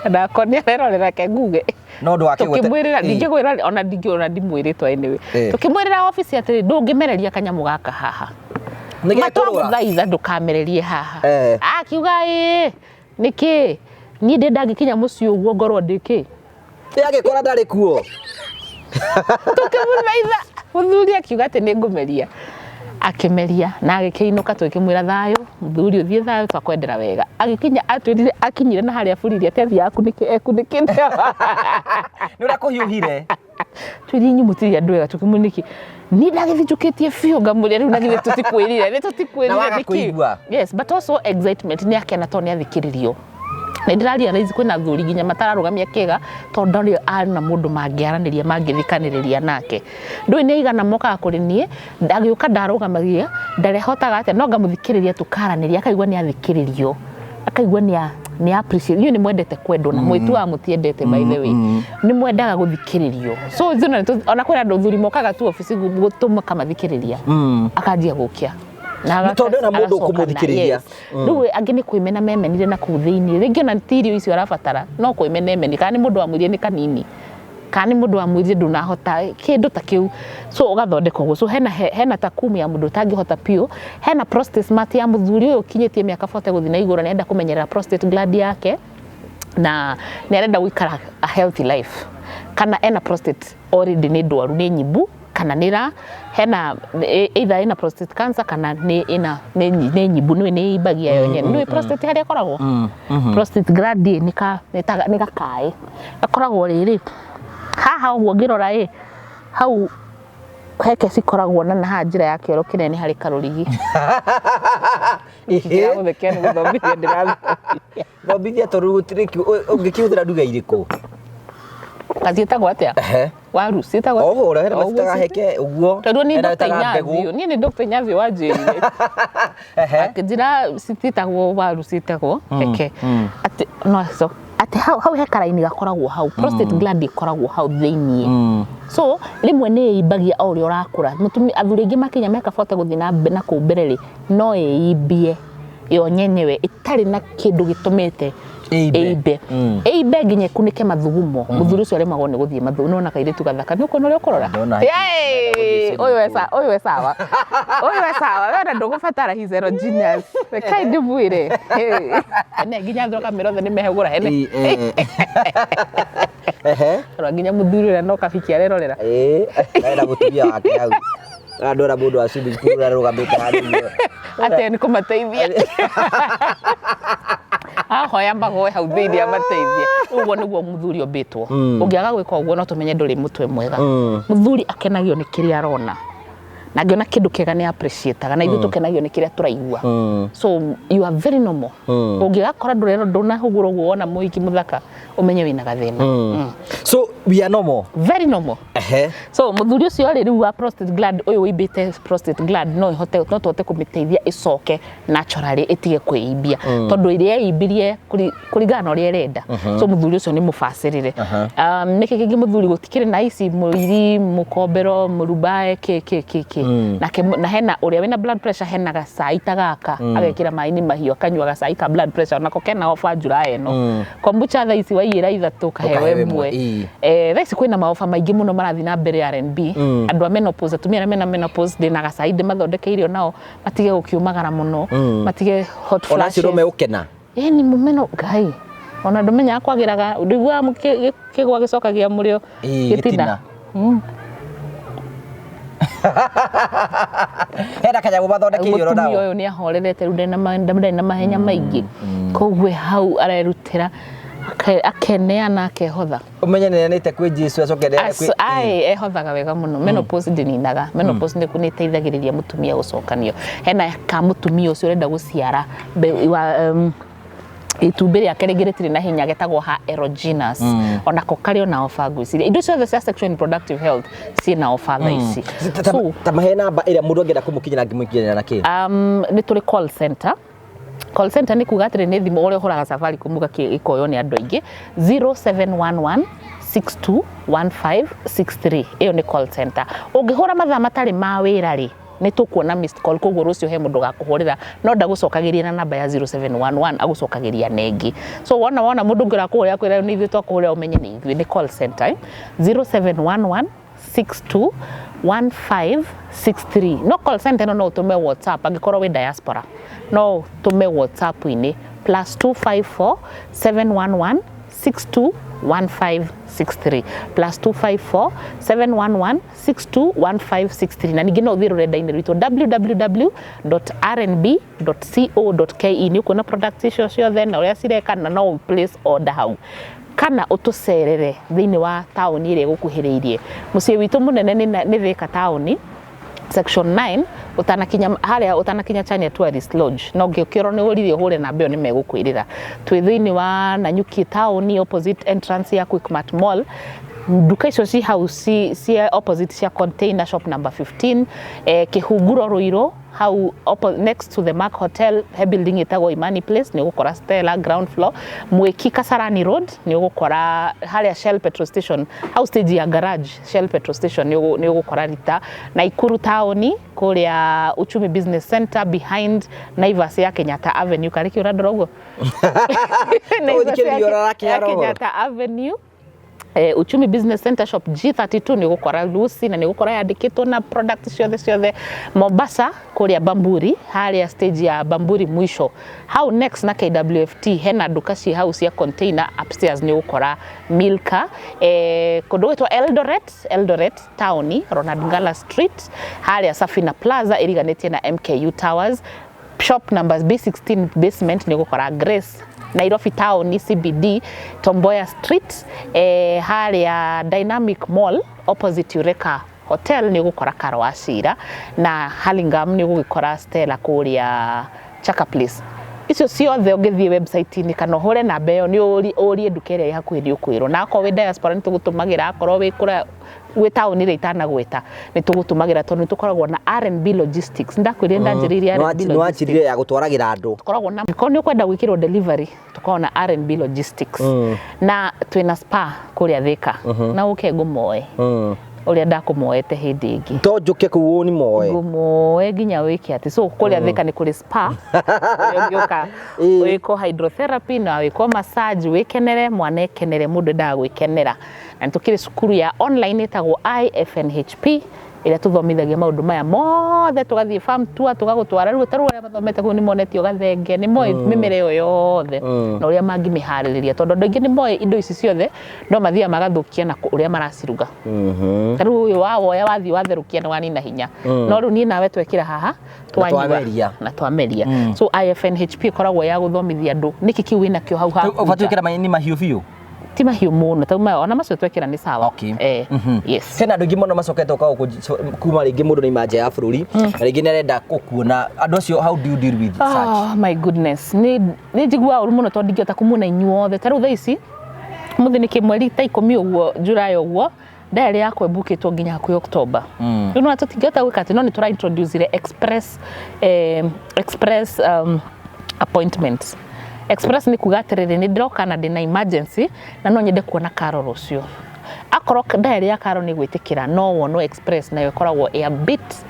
nako nĩ arerorera ke nguge. No ũndũ wa kĩgwete. Tũkĩmwĩrĩra, ndingĩkwĩra ona ndingĩ ona ndimwĩrĩtwo anyway. Tũkĩmwĩrĩra obici atĩrĩ ndũngĩmereria kanyamũ gaka haha. Nĩ gekũrũra. Matwagũthaitha ndũkamererie haha. Akiuga ĩĩ nĩkĩ niĩ ndĩ ndangĩkinya mũciĩ ũguo ngorwo ndĩ kĩ. Agĩkora ndarĩ kuo. Tũkĩmũthaitha mũthuri akiuga atĩ nĩ ngũmeria. Akĩmeria na agĩkĩinũka tũgĩkĩmwĩra thayũ mũthuri ũthiĩ thayũ twakwendera wega. Agĩkinya atwĩrire akinyire na harĩa buririe atĩ athiĩ akunĩkĩte. Nĩ ũrĩa kũhiũhire. Twĩrire inyuĩ mũtirĩ andũ ega tũkĩmwĩra nĩkĩ. Niĩ ndagĩthijũkĩtie biũ ngamwĩra rĩu na githĩ tũtikwĩrire nĩ tũtikwĩrire Na waga nĩkĩ? kũigua. Yes, but also excitement nĩ akena tondũ nĩ athikĩrĩrio. Nĩ ndĩra realize kwĩna athuri nginya matararũgamia kĩga tondũ ndarĩ arĩ na mũndũ mangĩaranĩria mangĩthikanĩrĩria nake. Ndũĩ nĩ aigana mokaga kũrĩ niĩ, agĩũka ndarũgamagia, ndarehotaga atĩa, no ngamũthikĩrĩria tũkaranĩria akaigua nĩ athikĩrĩrio. Akaigua nĩ nĩ appreciate. Inyuĩ nĩ mwendete kwendwo na mwĩtuaga mũtiendete by the way. Nĩ mwendaga gũthikĩrĩrio. So ithuĩ ona kwĩna andũ athuri mokaga tu obici tũkamathikĩrĩria. Akanjia gũkia. Na Nĩ tondũ ena mũndũ agacoka na- ũkũmũthikĩrĩria. yes. Rĩu angĩ nĩ kwĩmena memenire na kũu thĩinĩ. Rĩngĩ ona ti irio icio arabatara, no kwĩmena emeni. Kana nĩ mũndũ wamwĩrire nĩ kanini. Kana nĩ mũndũ wamwĩrire ndũnahota kĩndũ ta kĩu. So ũgathondeka ũguo. So hena hena takumu ya mũndũ ũtangĩhota piũ. Hena prostate smart ya mũthuri ũyũ ũkinyĩtie mĩaka 40 gũthiĩ na igũrũ na nĩarenda kũmenyerera prostate gland yake na nĩ arenda gũikara a healthy life. Kana ena prostate already nĩ ndwaru nĩ nyimbu kana nĩ ra hena either ena prostate cancer kana nĩ ĩna nĩ nyimbu nĩ nĩ imbagia yo nyene. Nĩ prostate harĩa ĩkoragwo? Prostate gland nĩ ka nĩ gakaĩ. Gakoragwo rĩrĩ haha ũguo ngĩrora ĩ hau heke cikoragwo na haha njĩra ya kĩoro kĩnene harĩ karũrigi. Ndĩragũthekia nĩ gũthomithia ndĩrathomithia. Thomithia tondũ gũtirĩ ũngĩkĩhũthĩra nduga irĩkũ? Kaciĩtagwo atĩa? Ehe. Waru ciĩtagwo O ũguo hena O ũguo macitaga heke ũguo. Tondũ niĩ Hena Dr. ĩtaga mbegũ. Inyavio, niĩ nĩ Dr. Inyavio wanjĩrire. Ehe. Akĩnjĩra citiĩtagwo waru, ciĩtagwo heke. Atĩ no so atĩ hau he karaini gakoragwo hau, prostate gland ĩkoragwo hau thĩiniĩ. So rĩmwe nĩ ĩimbagia o ũrĩa ũrakũra. Mũtumia, athuri aingĩ makinya mĩaka 40 gũthiĩ na kũu mbere rĩ, no ĩimbie yo nyenyewe ĩtarĩ na kĩndũ gĩtũmĩte Ĩimbe. Ĩimbe, ĩimbe nginya ĩkunĩke mathugumo. Mũthuri ũcio aremagwo nĩ gũthiĩ mathugumo. Nĩwona kairĩtu gathaka, nĩ ũkuona ũrĩa ũkũrora? Ndona. Yay! Ũyũ e ũyũ e sawa, ũyũ e sawa. We ona ndũgũbatara, he's erogenous. Rekai ndĩmwĩre. Hey. Hene nginya throka mĩrothe nĩ mehũgũra hene. Ĩ, eh. Ehe. Rora nginya mũthuri ũrĩa no kabiki arerorera. Ĩ, arenda mũtumia wake hau. Ndona mũndũ wa swimming pool arũgamĩte handũ ũguo. Atĩ nĩ kũmateithia ahoya magoe hau thĩinĩ amateithie. Ũguo nĩguo mũthuri ombĩtwo. Ũngĩaga gwĩka ũguo, no tũmenye ndũrĩ mũtwe mwega. Mũthuri akenagio nĩ kĩrĩa arona, na angĩona kĩndũ kĩega nĩ appreciataga, na ithuĩ tũkenagio nĩ kĩrĩa tũraigua. So you are very normal. Ũngĩgakora ndũrero ndũnahũgũra ũguo wona mũhiki mũthaka, ũmenye wĩna gathĩna. So we are normal. Very normal. Ehe. So mũthuri ũcio rĩ, rĩu wa prostate gland, ũyũ wĩimbĩte prostate gland, no ĩhote, no tũhote kũmĩteithia ĩcoke naturally, ĩtige kwĩimbia, tondũ ĩrĩa yeimbirie kũringana na ũrĩa ĩrenda. So mũthuri ũcio nĩ mũbacĩrĩre. Nĩkĩ kĩngĩ mũthuri gũtikĩrĩ na ici mũiri, mũkombero, mũrubae, kĩ kĩ kĩ kĩ nake na hena ũrĩa wĩna blood pressure, hena gacai ta gaka agekĩra maĩ-inĩ mahiũ, akanyua gacai ka blood pressure, onako kena ofa July ĩno. Kombucha thaa ici waiyĩra ithatũ kaheo Ũkaheo ĩmwe. ĩmwe, ĩĩ. Thaa ici kwĩna maoba maingĩ mũno marathiĩ na mbere R&B. Andũ a menopause, atumia arĩa mena menopause, ndĩna gacai ndĩmathondekeire onao matige gũkiumagara mũno, matige hot Ona acio no flashes. megũkena. Ĩni mũmeno ngai ona ndũmenyaga kwagĩraga ndiguaga kĩgwa gĩcokagia mũrĩo. Ĩĩ, gĩtina. Gĩtina. Hena kanyamũ mathondekeire Mũtumia nao. ũyũ nĩ ahorerete rĩu, ndarĩ na mahenya maingĩ, koguo hau arerutĩra, akeneana, akehotha. Ũmenye nĩ kwĩ Jesu acoke neane kwĩ. Ai, ehothaga wega mũno. Menopause ndĩninaga. Menopause nĩ ĩteithagĩrĩria mũtumia gũcokanio. Hena ka mũtumia ũcio ũrenda gũciara itumbĩ rĩake rĩngĩ rĩtirĩ na hinya, getagwo ha erogenous, onako karĩ ona ofa. Ngwĩciria indo ciothe cia sexual and reproductive health ciĩna ofa thaa ici. So Ta mahe namba ĩrĩa mũndũ angĩenda kũmũkinyĩra, angĩmũkinyĩra na kĩ? Nĩ tũrĩ call center. Call center nĩ kuga atĩrĩ, nĩ thimũ ũrĩa ũhũraga Safaricom ĩkoywo nĩ andũ aingĩ, 0711 621563. Ĩyo nĩ call center. Ũngĩhũra mathaa matarĩ ma wĩra rĩ, nĩ tũkuona missed call, koguo rũciũ he mũndũ gakũhũrĩra, no ndagũcokagĩria na namba ya 0711, agũcokagĩria nengĩ. So wona mũndũ ũngĩ ũrakũhũrĩra kwĩra nĩ ithuĩ twakũhũrĩra, ũmenye nĩ ithuĩ, nĩ call center, eh? 0711 621563. No call center ĩno no ũtũme WhatsApp. Angĩkorwo wĩ diaspora, no ũtũme WhatsApp-inĩ +254 711 621563, +254 711 621563. Na ningĩ no ũthiĩ rũrenda-inĩ rwitũ www.rnb.co.ke, nĩ ũkuona products icio ciothe na ũrĩa cireka, na no ũ place order hau, kana ũtũcerere thĩinĩ wa taũni ĩrĩa ĩgũkuhĩrĩirie. Mũciĩ witũ mũnene nĩ Thika taũni, section 9, utanakinya harĩa utanakinya Chania Tourist Lodge. No ngĩkĩrwo nĩ ũrire ũhũre namba ĩyo, nĩ megũkwĩrĩra. Twĩ thĩinĩ wa Nanyuki taũni, opposite entrance ya Quickmart Mall, nduka icio ci hau cia opposite cia container, shop number 15. Kĩhunguro Ruiru hau next to the Mark Hotel, he building ĩtagwo Imani Place, nĩ ũgũkora Stella, ground floor. Mwiki Kasarani Road nĩ ũgũkora harĩa Shell petrol station, hau stage ya garage, Shell petrol station, nĩ ũgũkora Rita. Naikuru taũni kũrĩa Uchumi Business Center, behind Naivas ya Kenyatta Avenue, karĩ kĩ ũrandora ũguo? Naivas Ũthikĩrĩria ũrarakĩara ya ũhoro. Kenyatta Avenue, Uchumi Business Center, shop G32, nĩ ũgũkora Lucy na nĩ ũgũkora yandĩkĩtwo na product ciothe ciothe. Mombasa kũrĩa Bamburi, harĩa stage ya Bamburi mwisho hau next na KWFT, hena nduka ci hau cia container, upstairs nĩ ũgũkora Milka. Kũndũ gwĩtwo Eldoret, Eldoret taũni, Ronald Ngala Street, harĩa Safina Plaza ĩriganĩtie na MKU Towers, shop numbers B16, basement, nĩ ũgũkora Grace. Nairobi town CBD, Tomboya Street, harĩa Dynamic Mall, opposite Eureka Hotel, nĩ ũgũkora Karo wa Cira. Na Hurlingham nĩ ũgũgĩkora Stella kũrĩa Chaka Place. Icio ciothe ũngĩthiĩ website-inĩ kana ũhũre namba ĩyo nĩ ũrie nduka ĩrĩa ĩ hakuhĩ, nĩ ũkwĩrwo. Na akorwo wĩ diaspora nĩ tũgũtũmagĩra, akorwo wĩ kũraya, wĩ taũni ĩrĩa itanagweta, nĩ tũgũtũmagĩra tondũ nĩ tũkoragwo na R&B Logistics. Ndakwĩrire ndanjĩrĩirie R&B Nĩ wanjĩrire ya gũtwaragĩra andũ. Tũkoragwo na, korwo nĩ ũkwenda gwĩkĩrwo delivery, tũkoragwo na R&B Logistics. Na twĩna spa kũrĩa Thika, na ũke ngũmoe ũrĩa ndakũmoete hĩndĩ ĩngĩ. To njũke kũu ũni moe? Ngũmoe nginya wĩke atĩ. So kũrĩa Thika nĩ kũrĩ spa ũrĩa ũngĩũka wĩkwo hydrotherapy na wĩkwo massage, wĩkenere, mwana ekenere, mũndũ endaga gwĩkenera. Na nĩ tũkĩrĩ cukuru ya online ĩtagwo IFNHP, ĩrĩa tũthomithagia maũndũ maya mothe, tũgathiĩ farm tour, tũgagũtwara. Rĩu ta rĩu arĩa mathomete kũu nĩ monetio gathenge, nĩ moĩ mĩmera ĩyo yothe na ũrĩa mangĩmĩharĩrĩria, tondũ andũ aingĩ nĩ moĩ indo ici ciothe no mathiaga magathũkia na ũrĩa maraciruga. Ta rĩu ũyũ wawoya wathiĩ watherũkia nĩ wanina hinya, no rĩu niĩ nawe twekĩra haha twanyua twameria. Na twameria. So IFNHP ĩkoragwo ya gũthomithia andũ nĩkĩ kĩu wĩnakĩo hau haku Ũbatiĩ nja. gwĩkĩra nĩ mahiũ biũ? Ti mahiũ mũno, ta maya ona macio twekĩra nĩ sawa. Yes. Hena andũ aingĩ mũno macokete ũka gũkũ kuma, rĩngĩ mũndũ nĩ nja ya bũrũri na rĩngĩ nĩ arenda gũkuona. Andũ acio, how do you deal with such? Oh my goodness, nĩ njiguaga ũru mũno tondũ ndingĩhota kũmuona inyuothe. Ta rĩu thaa ici mũthĩ nĩ kĩ mweri ta 10 ũguo, July ũguo, diary yakwa ĩbukĩtwo nginya hakuhĩ October. Rĩu no tũtingĩhota gwĩka atĩ, no nĩ tũra introduce express appointments. Express nĩ kuga atĩrĩrĩ, nĩ ndĩroka na ndĩna emergency na no nyende kuona Karo rũciũ. Akorwo diary ya Karo nĩ gwĩtĩkĩra, no wonwo express, nayo ĩkoragwo ĩ a bit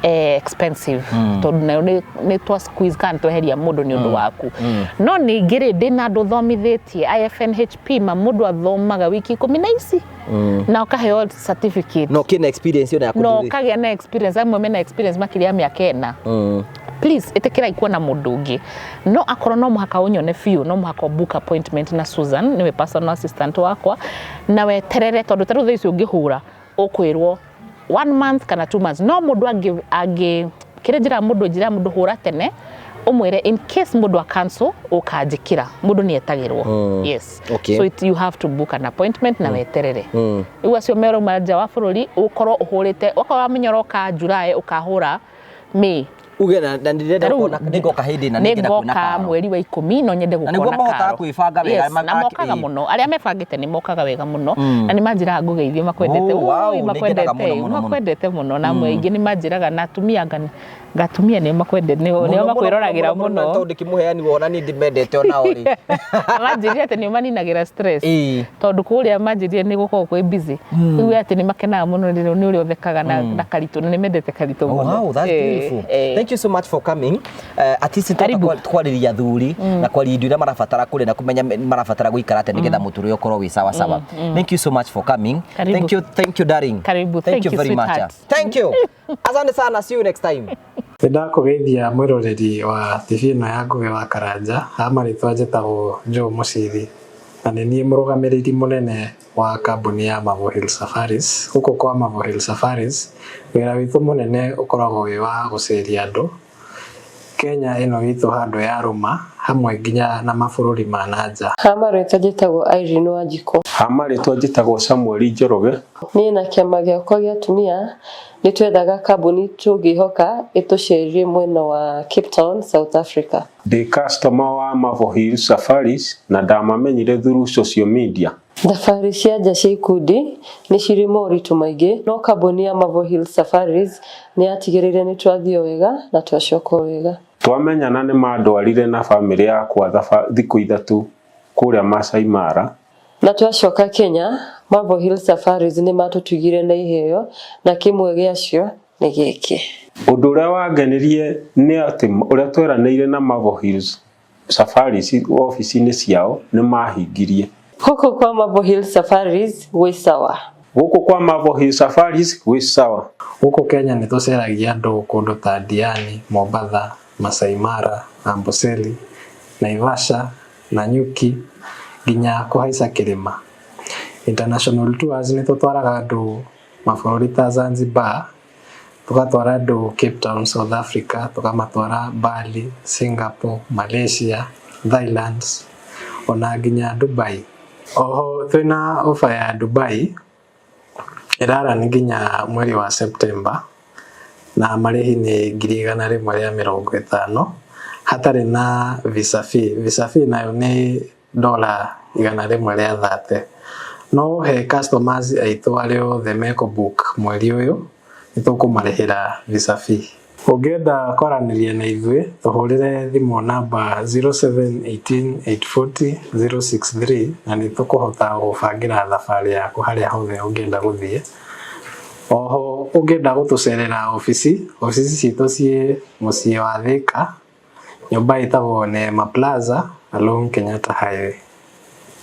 expensive tondũ nayo nĩ twa squeeze kana tweheria mũndũ nĩ ũndũ waku. No ningĩ rĩ, ndĩna andũ thomithĩtie IFNHP, ma mũndũ athomaga wiki 10 na ici na ũkaheo certificate. No kĩna experience ĩyo ya no kũndũ. Ũkagĩa na experience, amwe mena experience makĩria ya mĩaka 4. Please ĩtĩkĩrai kuona mũndũ ũngĩ, no akorwo no mũhaka ũnyone biũ, no mũhaka book appointment na Susan, nĩwe personal assistant wakwa, na weterere, tondũ ta rĩu thaa ici ũngĩhũra ũkwĩrwo one month kana 2 months. No mũndũ angĩ kĩrĩa njĩraga mũndũ, hũra tene ũmwĩre in case mũndũ a cancel, ũkanjĩkĩra. Mũndũ nĩ etagĩrwo. Yes. So you have to book an appointment na weterere. Rĩu acio merauma nja wa bũrũri, ũkorwo ũhũrĩte, okorwo wamenya ũroka July, ũkahũra May. Uge na ndĩrenda Tarĩu kuona nĩ ngoka hĩndĩ na nĩ ngenda kuona nĩngoka Karo. Mweri wa 10, no nyende Na nĩguo gũkona mahotaga Karo. kwĩbanga wega, Yes, na mokaga mũno. Arĩa mebangĩte nĩ mokaga wega mũno na nĩ manjĩraga ngũgeithie, makwendete. Oh, wow, Ui, nĩ ngenaga makwendete. mũno, mũno, mũno. Makwendete mũno, na amwe aingĩ nĩ manjĩraga na atumia anga atumia nĩo makwendete, nĩo makwĩroragĩra mũno. Tondũ ndĩkĩmũheani wona niĩ ndĩmendete onao rĩ. Manjĩrire atĩ nĩo maninagĩra stress, tondũ kũrĩa manjĩrire nĩ gũkoragwo kwĩ busy. Rĩu atĩ nĩ makenaga mũno nĩ ũrĩa ũthekaga na Karitũ, na nĩ mendete Karitũ Oh, mũno. wow, that's beautiful. Thank you so much for coming. At least Karibu. Twarĩria athuri na kwaria indo iria marabatara kũrĩa na kũmenya marabatara gũikara atĩa nĩgetha mũtũrĩre ũkorwo wĩ sawa sawa. Thank you so much for coming. Karibu. Thank you, thank you, darling. Karibu. Thank Thank you you, very much. sweetheart. Thank you. Asante sana. See you next time. Nĩ ndakũgeithia mwĩroreri wa TV ĩno ya Ngũgĩ wa Karanja. Ha marĩtwa njĩtagwo Joe Mũciri na nĩ niĩ mũrũgamĩrĩri mũnene wa kambuni ya Marvel Hill Safaris. Gũkũ kwa Marvel Hill Safaris, wĩra witũ mũnene ũkoragwo wĩ wa gũceria andũ Kenya ĩno itũ handũ ya rũma hamwe nginya na mabũrũri ma na nja. Ha marĩtwa njĩtagwo Irene Wanjikũ. Ha marĩtwa njĩtagwo Samuel Njoroge. Niĩ na kĩama gĩakwa gĩa atumia nĩ twethaga kambuni tũngĩhoka ĩtũcerie mwena wa Cape Town, South Africa. Ndĩ customer wa Marvel Hill Safaris na ndamamenyire through social media. Thabarĩ cia nja cia ikundi nĩ cirĩ moritũ maingĩ, no kambuni ya Marvel Hill Safaris nĩ yatigĩrĩire nĩ twathiĩ wega na twacoka wega. Twamenyana nĩ mandwarire na bamĩrĩ yakwa thikũ 3 kũrĩa Masai Mara. Na twacoka Kenya, Marvel Hill Safaris nĩ matũtugire na iheo, na kĩmwe gĩacio nĩ gĩkĩ. Ũndũ ũrĩa wangenirie nĩ atĩ ũrĩa tweranĩire na Marvel Hills Safaris obici-inĩ ciao nĩ mahingirie. Gũkũ kwa Marvel Hill Safaris gwĩ sawa. Gũkũ kwa Marvel Hill Safaris gwĩ sawa. Gũkũ Kenya nĩ tũceragia andũ kũndũ ta Diani, Mombatha, Masai Mara, Amboseli, Naivasha, Nanyuki nginya kũhaica kĩrĩma. International tours nĩ tũtwaraga andũ mabũrũri ta Zanzibar, tũgatwara andũ Cape Town, South Africa, tũkamatwara Bali, Singapore, Malaysia, Thailand ona nginya Dubai. Oho twĩna offer ya Dubai ĩrarani nginya mweri wa September na marĩhi nĩ 150,000. Hatarĩ na visa fee. Visa fee nayo nĩ $130. No he customers aitũ arĩa othe mekũ book mweri ũyũ nĩ tũkũmarĩhĩra visa fee. Ũngĩenda kwaranĩria na ithuĩ tũhũrĩre thimũ namba 0718 840 063 na nĩ tũkũhota gũbangĩra thabarĩ yaku harĩa hothe ũngĩenda gũthiĩ. Oho ũngĩenda gũtũcerera obici, obici citũ ciĩ mũciĩ wa Thika, nyũmba ĩtagwo Neema Plaza along Kenyatta Highway.